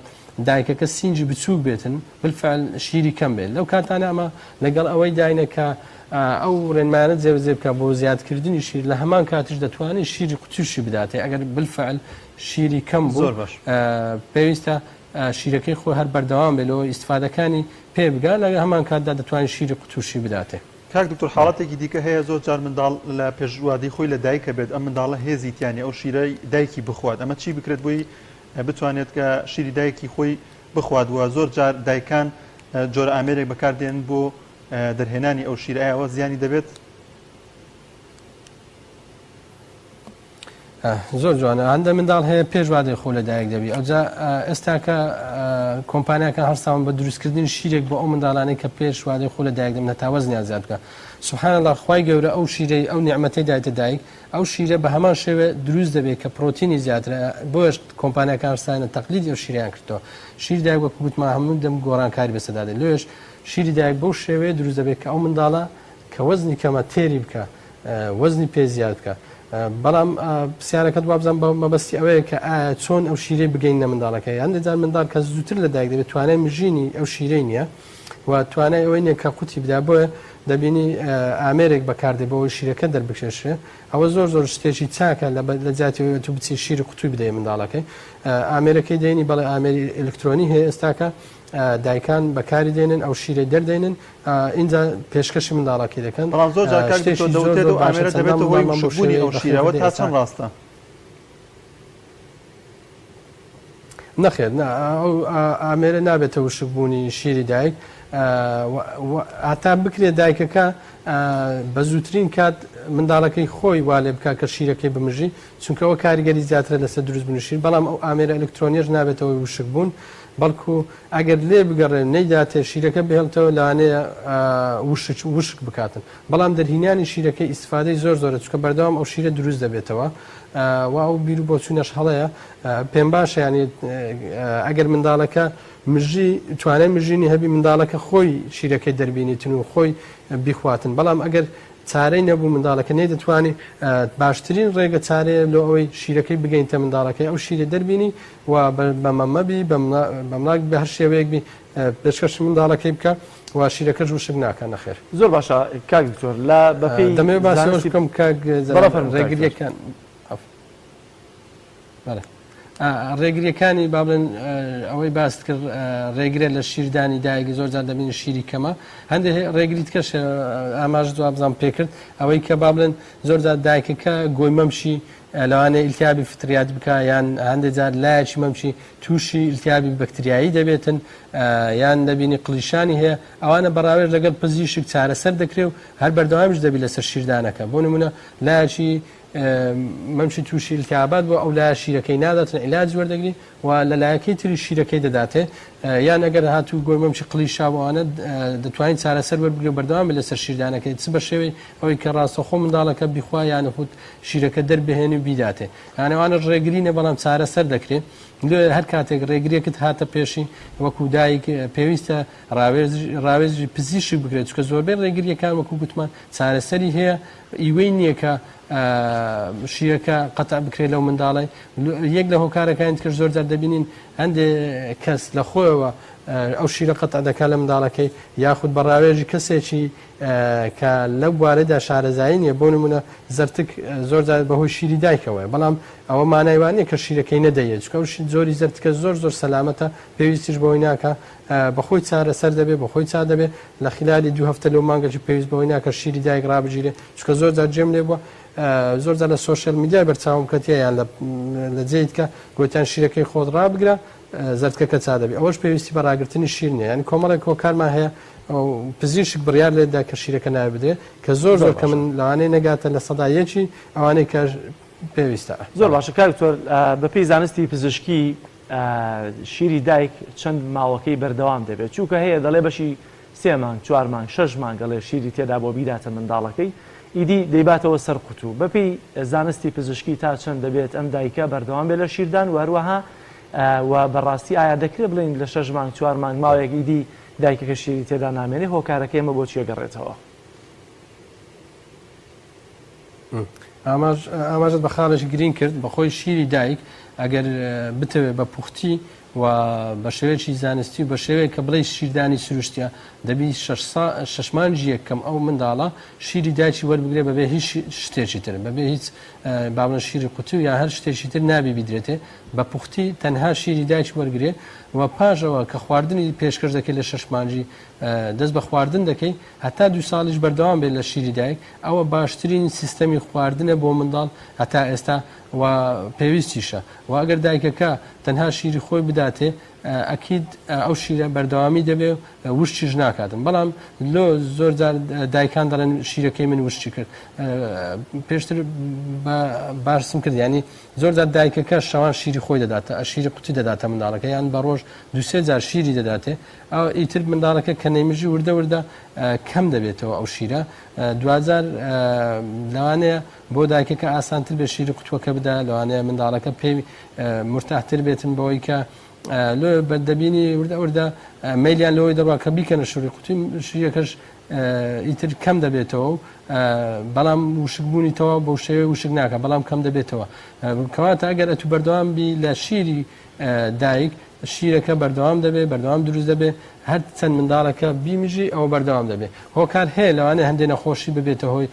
دایکەکە سینگی بچووک بێتن بالفعل شیری کەم بێت لەو کاتانە ئەمە لەگەڵ ئەوەی داینە کە ئەو ڕێنمایانە جێبەجێ بکە بۆ زیادکردنی شیر لە هەمان کاتیش دەتوانێت شیری قوتوشی بداتێ ئەگەر بالفعل شیری کەم بوو زۆر باش پێویستە شیرەکەی خۆی هەر بەردەوام بێت لەوەی ئیستفادەکانی پێ بگا لە هەمان کاتدا دەتوانین شیری قوتوشی بداتێ. کاک دکتۆر حاڵەتێکی دیکە هەیە زۆر جار منداڵ لە پێش وادەی خۆی لە دایکە بێت ئەم منداڵە هێزی تیا نیە ئەو شیرەی دایکی بخوات ئەمە چی بکرێت بۆی بتوانێت کە شیری دایکی خۆی بخوات وە زۆر جار دایکان جۆرە ئامێرێک بەکار دێنن بۆ دەرهێنانی ئەو شیرە ئایا ئەوە زیانی دەبێت؟ زۆر جوانە هەندە منداڵ هەیە پێش وادەی خۆ لەدایک دەبی ئەوجا ئێستاکە کۆمپانیاکان هەڵساون بە دروستکردنی شیرێک بۆ ئەو منداڵانەی کە پێش وادەی خۆ لەدایک دەبن هەتا وەزنیان زیاد بکە سبحان الله خوای گەورە ئەو شیرەی ئەو نیعمەتەی دایتە دایک ئەو شیرە بە هەمان شێوە دروست دەبێت کە پرۆتینی زیاترە بۆیەش کۆمپانیاکان هەڵسانە تەقلیدی ئەو شیریان کردەوە شیر دایک وەکو گوتمان هەموو دەم گۆڕانکاری بەسەردا دێت لۆیەش شیری دایک بەو شێوەیە دروست دەبێت کە ئەو منداڵە کە وەزنی کەمە تێری بکە وەزنی پێ زیاد بکە بەڵام پرسیارەکەت وابزانم بە مەبەستی ئەوەیە کە ئایا چۆن ئەو شیرەی بگەینە منداڵەکە هەندێک جار منداڵ کە زووتر لە دایک دەبێت توانای مژینی ئەو شیرەی نییە و توانای ئەوەی نییە کە قوتی بدا بۆیە دەبینی ئامێرێک بەکاردێ بۆ ئەوەی شیرەکە دەربکێشێ ئەوە زۆر زۆر شتێکی چاکە لە جیاتی ئەوەی تو بچی شیری قوتوی بدەی منداڵەکەی ئامێرەکەی دێنی بەڵێ ئامێری ئەلکترۆنی هەیە ئێستاکە دایکان بەکاری دێنن ئەو شیرەی دەردێنن ئینجا پێشکەشی منداڵەکەی دەکەن. بەڵام زۆر جار کاک شتێکی دکتۆر زۆر دەوترێت زۆر ئەو باشە ئامێرە چەندان دەبێتە هۆی منداڵمان بەو وشکبوونی شێوەیە ئەو بەخێو شیرە ئەوە دەدەین تا ئێستا. چەند ڕاستە؟ نەخێر نا ئەو ئامێرە نابێتە وشکبوونی شیری دایک. هەتا بکرێت دایکەکە بە زووترین کات منداڵەکەی خۆی وا لێ بکات کە شیرەکەی بمژی چونکە ئەوە کاریگەری زیاترە لەسەر دروست بوونی شیر بەڵام ئەو ئامێرە ئەلکترۆنیەش نابێتەوە وشک بوون بەڵکو ئەگەر لێ بگەڕێ نەیداتێ شیرەکە بهێڵتەوە لەوانەیە وشک وشک بکاتن بەڵام دەرهینانی شیرەکەی ئیسفادەی زۆر زۆرە چونکە بەردەوام ئەو شیرە دروست دەبێتەوە و ئەو بیر و بۆچوونەش هەڵەیە پێم باشە یانی ئەگەر منداڵەکە مژی توانای مژینی هەبی منداڵەکە خۆی شیرەکەی دەربینیتن و خۆی بیخواتن بەڵام ئەگەر چارەی نەبوو منداڵەکە نەیدەتوانی باشترین ڕێگە چارەیە لۆ ئەوەی شیرەکەی بگەینتە منداڵەکەی ئەو شیرە دەربینی و بە مەمە بی بە مڵاک بە هەر شێوەیەک بی پێشکەش منداڵەکەی بکە و شیرەکەش وشک ناکە نەخێر. زۆر باشە کاک دکتۆر لە بەپێی دەمەوێت باسی ئەوەش بکەم کاک بەڵێ فەرموو کاک دکتۆر. ڕێگریەکان بەڵێ ڕێگریەکانی با بڵێن ئەوەی باست کرد ڕێگرە لە شیردانی دایک زۆر جار دەبینی شیری کەمە هەندێک ڕێگری تکەش ئاماژە دوابزان پێکرد ئەوەی کە با بڵێن زۆر جار دایکەکە گۆی مەمشی لەوانەیە ئیلتیابی فتریات بکە یان هەندێک جار لایەکی مەمشی تووشی ئیلتیابی بەکتریایی دەبێتن یان دەبینی قلیشانی هەیە ئەوانە بەڕاوێژ لەگەڵ پزیشک چارەسەر دەکرێ و هەر بەردەوامیش دەبی لەسەر شیردانەکە بۆ نمونە لایەکی مەمکی تووشی التهابات بووە ئەو لایە شیرەکەی ناداتن عیلاج وەردەگری و لە لایەکەی تری شیرەکەی دەداتێ یان ئەگەر هاتوو گۆی مەمکی قلیشا بۆ ئەوانە دەتوانین چارەسەر وەربگری و بەردەوام بێت لەسەر شیردانەکەی چ بە شێوەی ئەوەی کە ڕاستەوخۆ منداڵەکە بیخوا یان خود شیرەکە دەربهێنی و بیداتێ یان ئەوانە ڕێگرینە بەڵام چارەسەر دەکرێ لێ هەر کاتێک ڕێگریەکت هاتە پێشی وەکو دایک پێویستە ڕاوێژی پزیشک بکرێت چونکە زۆربەی ڕێگریەکان وەکو گوتمان چارەسەری هەیە ئیوەی نییە کە شیرەکە قەتع بکرێت لەو منداڵی یەک لە هۆکارەکانی تکەش زۆر جار دەبینین هەندێک کەس لە خۆیەوە ئەو شیرە قەتع دەکات لە منداڵەکەی یاخود بە ڕاوێژی کەسێکی کە لەو بوارەدا شارەزایی نییە بۆ نمونە زەرتک زۆر جار بەهۆی شیری دایکەوەیە بەڵام ئەوە مانای وانە کە شیرەکەی نەدەیە چونکە ئەو جۆری زەرتکە زۆر زۆر سەلامەتە پێویستیش بەوەی ناکە بەخۆی چارەسەر دەبێ بەخۆی چا دەبێ لە خلالی دوو هەفتە لەو مانگەکی پێویست بەوەی ناکە شیری دایک ڕابگیرێ چونکە زۆر جار گوێم لێ بووە زۆر جار لە social media ی بەرچاوم کەتیە یان لە جێیت کە گوتیان شیرەکەی خۆت ڕابگرە زەردکەکە چا دەبێ ئەوەش پێویستی بە ڕاگرتنی شیر نییە یانی کۆمەڵێک هۆکارمان هەیە پزیشک بڕیار لێدا کە شیرەکە ناوێ بدرێ کە زۆر زۆر کە من لەوانەیە نەگاتە 1%ی ئەوانەی کە پێویستە. زۆر باشە کاک دکتۆر بەپێی زانستی پزیشکی شیری دایک چەند ماوەکەی بەردەوام دەبێت چووکە هەیە دەڵێ بەشی سێ مانگ چوار مانگ شەش مانگ ئەڵێ شیری تێدا بۆ بیداتە منداڵەکەی ئیدی دەیباتەوە سەر قوتوو بەپێی زانستی پزیشکی تا چەند دەبێت ئەم دایکە بەردەوام بێت لە شیردان و هەروەها و بەڕاستی ئایا دەکرێت بڵێین لە شەش مانگ چوار مانگ ماوەیەک ئیدی دایکەکە شیری تێدا نامێنێ هۆکارەکەی ئەمە بۆ چیە گەڕێتەوە؟ ئاماژەت بە خاڵێکی گرینگ کرد، بەخۆی شیری دایک ئەگەر بتەوێت بە پوختی و بە شێوەیەکی زانستی و بە شێوەیەک کە بڵێی شیردانی سروشتیە دەبی شەش مانگی یەکەم ئەو منداڵە شیری دایکی وەربگرێ بەبێ هیچ شتێکی تر بەبێ هیچ با بڵێن شیری قوتو یا هەر شتێکی تر نابی بیدرێتێ بە پوختی تەنها شیری دایکی وەرگرێ و پاشەوە کە خواردنی پێشکەش دەکەی لە شەش مانگی دەست بە خواردن دەکەی هەتا دوو ساڵیش بەردەوام بێت لە شیری دایک ئەوە باشترین سیستەمی خواردنە بۆ منداڵ هەتا ئێستا و پێویستیشە و ئەگەر دایکەکە تەنها شیری خۆی بداتێ ئەکید ئەو شیرە بەردەوامی دەبێ و وشکیش ناکاتن بەڵام لۆ زۆر جار دایکان دەڵێن شیرەکەی من وشکی کرد پێشتر باسم کرد ینی زۆر جار دایکەکە شەوان شیری خۆی دەداتە شیری قوتی دەداتە منداڵەکە یان بە ڕۆژ دوسێ جار شیری دەداتێ ئەو ئیتر منداڵەکە کە نەیمژی وردە وردە کەم دەبێتەوە ئەو شیرە دواجار لەوانەیە بۆ دایکەکە ئاسانتر بێت شیری قوتوەکە بدا لەوانەیە منداڵەکە پێی مرتاحتر بێتن بەوەی کە لۆ دەبینی وردە وردە مەیلیان لەوەی دەڕوا کە بیکەنە شوری قوتی شیرەکەش ئیتر کەم دەبێتەوە و بەڵام وشکبوونی تەواو بەو شێوەیە وشک ناکە بەڵام کەم دەبێتەوە کەواتە ئەگەر ئەتو بەردەوام بی لە شیری دایک شیرەکە بەردەوام دەبێت، بەردەوام دروست دەبێت، هەر چەند منداڵەکە بیمژی ئەوە بەردەوام دەبێت. هۆکار هەیە لەوانەیە هەندێک نەخۆشی ببێتە هۆی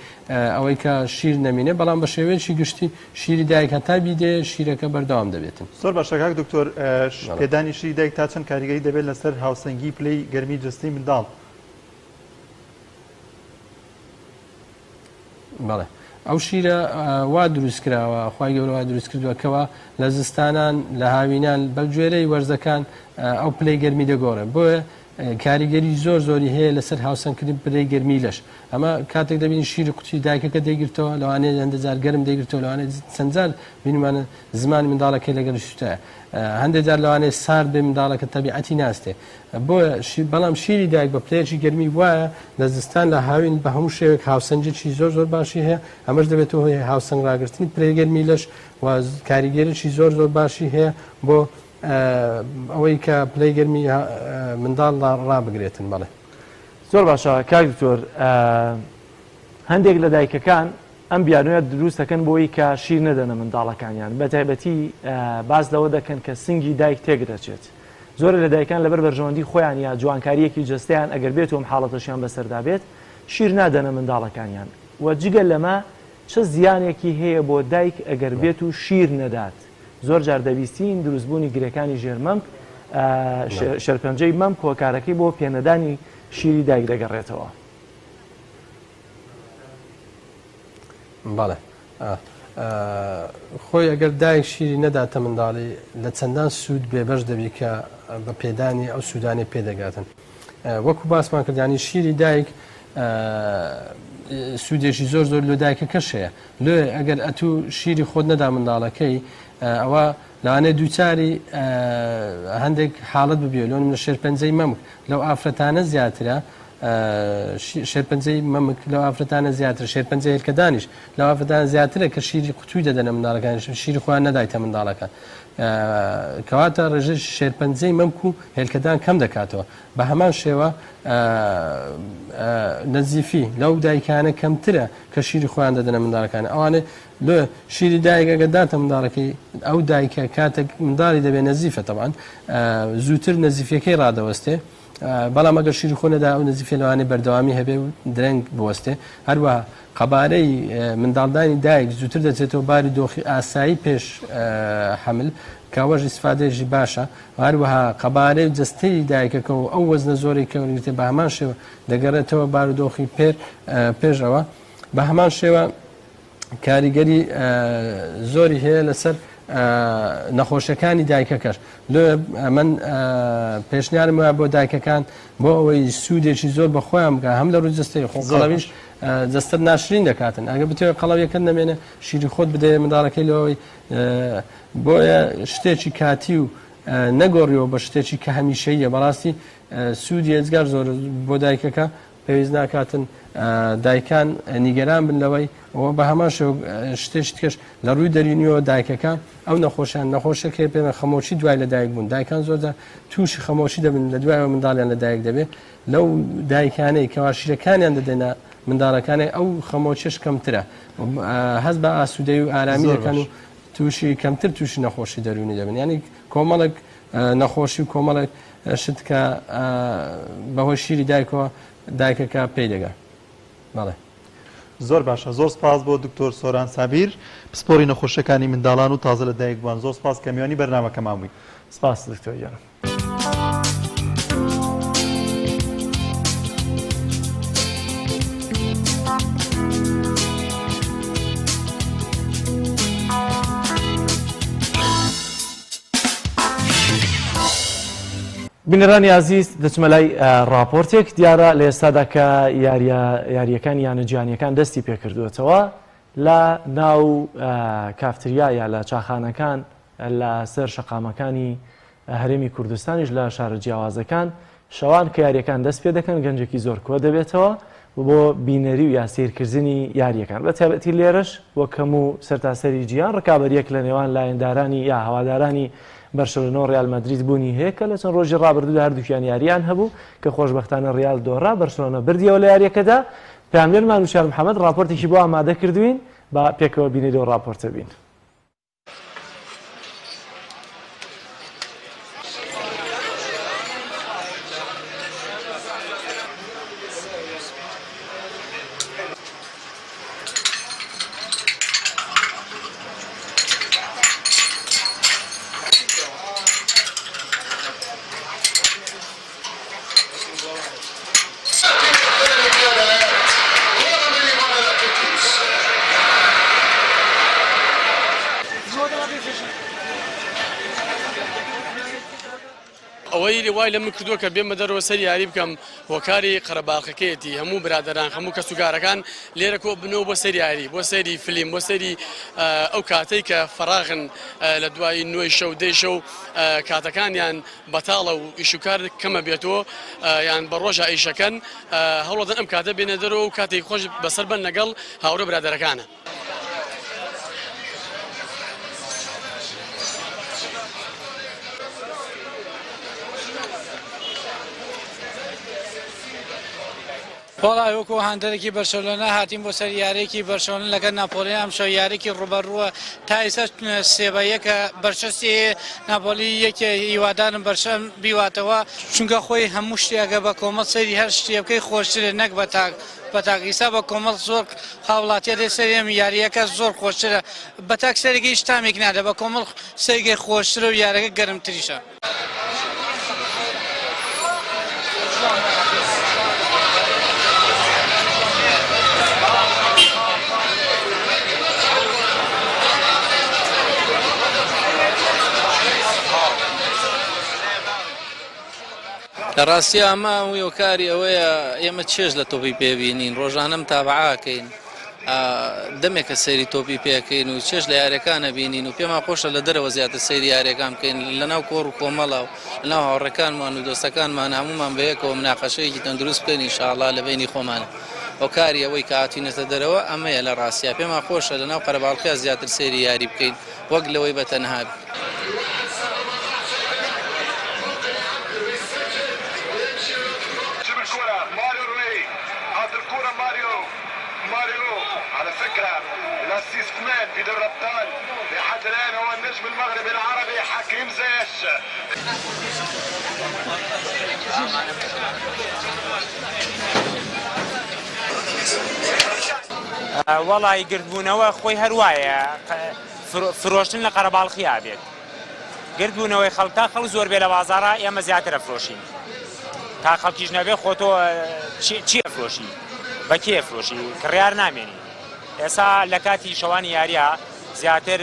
ئەوەی کە شیر نەمینێ، بەڵام بە شێوەیەکی گشتی شیری دایک هەتا بیدەیە شیرەکە بەردەوام دەبێتن. زۆر باشە کاک دکتۆر، پێدانی شیری دایک تا چەند کاریگەری دەبێت لەسەر هاوسەنگی پلەی گەرمی جەستەی منداڵ؟ بەڵێ ئەو شیرە وا دروست کراوە خوای گەورە وا دروست کردووە کەوا لە زستانان لە هاوینان بە گوێرەی وەرزەکان ئەو پلەی گەرمی دەگۆڕێ بۆیە. کاریگەری زۆر زۆری هەیە لەسەر هاوسەنگکردنی پلەی گەرمی لەش. ئەمە کاتێک دەبینین شیری قوتی دایکەکە دەیگرتەوە، لەوانەیە هەندێک جار گەرم دەیگرتەوە، لەوانەیە چەند جار بینیمانە زمانی منداڵەکەی لەگەڵ سوتایە. هەندێک جار لەوانەیە سارد بێ منداڵەکە تەبیعەتی ناستێ. بۆیە بەڵام شیری دایک بە پلەیەکی گەرمی وایە لە زستان لە هاوین بە هەموو شێوەیەک هاوسەنگیی زۆر زۆر باشی هەیە، ئەمەش دەبێتە هۆی هاوسەنگ ڕاگرتنی پلەی گەرمی لەش و کاریگەریی زۆر زۆر باشی هەیە بۆ ئەوەی کە پلەی گەرمی منداڵ ڕابگرێتن بەڵێ. زۆر باشە کاک دکتۆر هەندێک لە دایکەکان ئەم بیانویە دروست دەکەن بۆی کە شیر نەدەنە منداڵەکانیان بە تایبەتی باس لەوە دەکەن کە سنگی دایک تێک دەچێت زۆر لە دایکان لەبەر بەرژەوەندی خۆیان یا جوانکاریەکی جەستەیان ئەگەر بێت و ئەم حاڵەتەشیان بەسەردا بێت شیر نادەنە منداڵەکانیان و جگە لەمە چ زیانێکی هەیە بۆ دایک ئەگەر بێت و شیر نەدات؟ زۆر جار دەبیستین دروستبوونی گرێکانی ژێر مەمک، شێرپەنجەی مەمک هۆکارەکەی بۆ پێنەدانی شیری دایک دەگەڕێتەوە. بەڵێ خۆی ئەگەر دایک شیری نەداتە منداڵی لە چەندان سوود بێبەش دەبی کە بە پێدانی ئەو سوودانەی پێدەگاتن. وەکو باسمان کرد ینی شیری دایک سوودێکی زۆر زۆر لۆ دایکەکەش هەیە لۆ ئەگەر ئەتوو شیری خۆت نەدا منداڵەکەی ئەوە لەوانەیە دووچاری هەندێک حاڵەت ببێ لۆ منە شێرپەنجەی مەمک لەو ئافرەتانە زیاترە شێرپەنجەی مەمک لەو ئافرەتانە زیاتر شێرپەنجە هێلکەدانیش لەو ئافرەتانە زیاترە کە شیری قوتوی دەدەنە منداڵەکان شیری خۆیان نەدایتە منداڵەکان کەواتە ڕێژەی شێرپەنجەی مەمک و هێلکەدان کەم دەکاتەوە بە هەمان شێوە نەزیفی لەو دایکانە کەمترە کە شیری خۆیان دەدەنە منداڵەکان ئەوانێ لۆ شیری دایک ئەگەر داتە منداڵەکەی ئەو دایکە کاتێک منداڵی دەبێت نەزیفە تەبان زووتر نەزیفەکەی ڕادەوەستێ بەڵام ئەگەر شیری خۆ نەدا ئەو نەزیفە لەوانەیە بەردەوامی هەبێ و درەنگ بوەستێ هەروەها قەبارەی منداڵدانی دایک زووتر دەچێتەوە باری دۆخی ئاسایی پێش حەمل کە ئەوەش ئیسفادەیەکی باشە و هەروەها قەبارەی جەستەی دایکەکە و ئەو وەزنە زۆرەی کە وەرگرتێ بە هەمان شێوە دەگەڕێتەوە بارودۆخی پێر پێش ئەوە بە هەمان شێوە کاریگەری زۆری هەیە لەسەر نەخۆشیەکانی دایکەکەش لۆ من پێشنیارم وایە بۆ دایکەکان بۆ ئەوەی سوودێکی زۆر بە خۆیان بکە هەم لە ڕووی جستەی خۆ قەڵەویش جەستەت ناشرین دەکاتن ئەگە بتەوێت قەڵەویەکەت نەمێنێ شیری خۆت بدەیە منداڵەکەی لەوەی بۆیە شتێکی کاتی و نەگۆڕیەوە بە شتێکی کە هەمیشەیە بەڕاستی سوودی ئێجگار زۆر بۆ دایکەکە پێویست ناکاتن دایکان نیگەران بن لەوەی ئەوە بە هەمان شێوە شتێکی تکەش لە ڕووی دەرینیەوە دایکەکە ئەو نەخۆشیان نەخۆشیەکەی پێ خەمۆکی دوای لە دایک بوون دایکان زۆرجار تووشی خەمۆکی دەبن لە دوایەوە منداڵیان لە دایک دەبێت لەو دایکانەی کەوا شیرەکانیان دەدەنە منداڵەکانی ئەو خەمۆکیش کەمترە هەست بە ئاسوودەی و ئارامی دەکەن و تووشی کەمتر تووشی نەخۆشی دەروونی دەبن یعنی کۆمەڵێک نەخۆشی و کۆمەڵێک شت کە بەهۆی شیری دایکەوە دایکەکە پێی دەگا بەڵێ. زۆر باشە زۆر سپاس بۆ دکتۆر سۆران سابیر پسپۆری نەخۆشیەکانی منداڵان و تازە لە دایک بووان زۆر سپاس کە میوانی بەرنامەکەمان بووی. سپاس دکتۆر گیان. بینەرانی ئازیز دەچمە لای ڕاپۆرتێک دیارە لە ئێستادا کە یاریە یاریەکان یانە جیهانیەکان دەستی پێکردووەتەوە لە ناو کافتریا یا لە چاخانەکان لە سەر شەقامەکانی هەرێمی کوردستانیش لە شارە جیاوازەکان شەوان کە یاریەکان دەست پێ دەکەن گەنجێکی زۆر کۆ دەبێتەوە بۆ بینەری و یا سەیرکردنی یاریەکان بە تایبەتی لێرەش وەک هەموو سەرتاسەری جیهان ڕکابەریەک لە نێوان لایەندارانی یا هەوادارانی بەرشەلۆنە و ڕیال مەدرید بوونی هەیە کە لە چەند ڕۆژی ڕابردوودا هەردووکیان یاریان هەبوو کە خۆشبەختانە ڕیال دۆڕا بەرشلۆنە بردیەوە لە یاریەکەدا پەیامنێرمان وشیار محەمەد ڕاپۆرتێکی بۆ ئامادە کردوین با پێکەوە بینەری ئەو ڕاپۆرتە بین. ئەوەی وای لە من کردووە کە بێمە دەرەوە سەیری یاری بکەم هۆکاری قەرەباڵخەکەیەتی، هەموو برادەران هەموو کەسوکارەکان لێرە کۆ بنەوە بۆ سەیری یاری، بۆ سەیری فلیم، بۆ سەیری ئەو کاتەی کە فەراغن لە دوای نۆی شەو دەی شەو کاتەکانیان بەتاڵە و ئیش و کار کەمە بێتۆ یان بە ڕۆژە ئیشەکەن هەوڵدەن ئەم کاتە بێنە دەرەوە و کاتێکی خۆش بەسەر بەن لەگەڵ هاوڕێ برادەرەکانە. وەڵای وەکو هاندەرێکی بەرشەلۆنە هاتین بۆ سەر یاریەکی بەرشەلۆنە لەگەر ناپۆلی ئەمشەو یاریەکی ڕوبەڕووە تا ئێستا سێ بە یەکە بەرشە سێ ناپۆلی یەکێ هیوادارم بەرشە بیواتەوە چونکە خۆی هەموو شتێکە بە کۆمەڵ سەیری هەر شتێ بکەی خۆشترە نەک بە تاک بە تاک ئیستا بە کۆمەڵ زۆر هاوڵاتیە دێ سەری ئەم یاریەکە زۆر خۆشترە بە تاک سەرێکی هیچ تامێک نادە بە کۆمەڵ سەیرکەی خۆشترە و یارەکە گەرمتریشە. لە ڕاستیا ئەمە هەمووی هۆکاری ئەوەیە ئێمە چێژ لە تۆپی پێ بینین ڕۆژانە متابعە ئەکەین دەمێکە سەیری تۆپی پێ ئەکەین و چێژ لە یاریەکان ئەبینین و پێمان خۆشە لە دەرەوە زیاتر سەیری یاریەکان بکەین لەناو کۆڕ و کۆمەڵە و لەناو هاوڕێکانمان و دۆستەکانمان هەموومان بەیەکەوە مناقەشەیەکی تەندروست بکەین ئینشاءاللە لە بەینی خۆمان هۆکاری ئەوەی کە هاتوینەتە دەرەوە ئەمەیە لە ڕاستیا پێمان خۆشە لەناو قەرەباڵخیا زیاتر سەیری یاری بکەین وەک لەوەی بە تەنها بی. وەڵایی گردبوونەوە خۆی هەر وایە فرۆشتن لە قەرەباڵخیا بێت گردبوونەوەی خەڵک تا خەڵک زۆر بێ لە بازاڕا ئێمە زیاتر ئەفرۆشین تا خەڵکیش نەبێ خۆ تۆ چی ئەفرۆشی بە کێ ئەفرۆشی کڕیار نامێنی ئێسا لە کاتی شەوانی یاریە زیاتر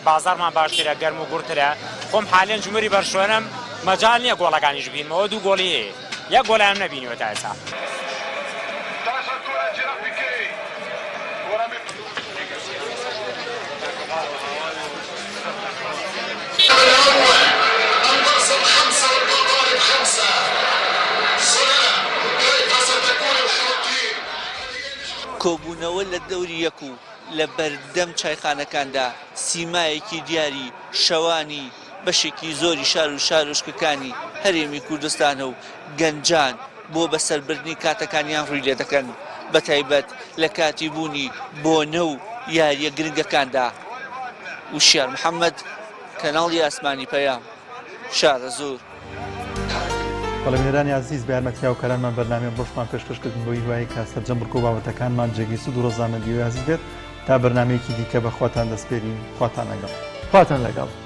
بازاڕمان باشترە گەرم و گوڕترە خۆم حالێن جمهوری بەرشۆنم مەجال نییە گۆڵەکانیش بینمەوە دوو گۆڵی هەیە یەک گۆڵیانم نەبینیوە تا ئێستا. کۆبوونەوە لە دەوری یەک و لە بەردەم چایخانەکاندا سیمایەکی دیاری شەوانی بەشێکی زۆری شار و شارۆچکەکانی هەرێمی کوردستانە و گەنجان بۆ بەسەربردنی کاتەکانیان ڕووی لێدەکەن، بەتایبەت لە کاتی بوونی بۆنە و یارییە گرنگەکاندا. وشیار محەمەد، کەناڵی ئاسمانی پەیام، شارەزوور. بەڵێ بینەرانی ئازیز بە یارمەتی هاوکارانمان بەرنامەی ئەمڕۆشمان پێشکەش کردن بۆ هیوایی کە سەرجەم بڕگە و بابەتەکانمان جێگەی سوود و ڕەزامەندی ئازیز بێت تا بەرنامەیەکی دیکە بە خواتان دەسپێرین خواتان لەگەڵ. خواتان لەگەڵ.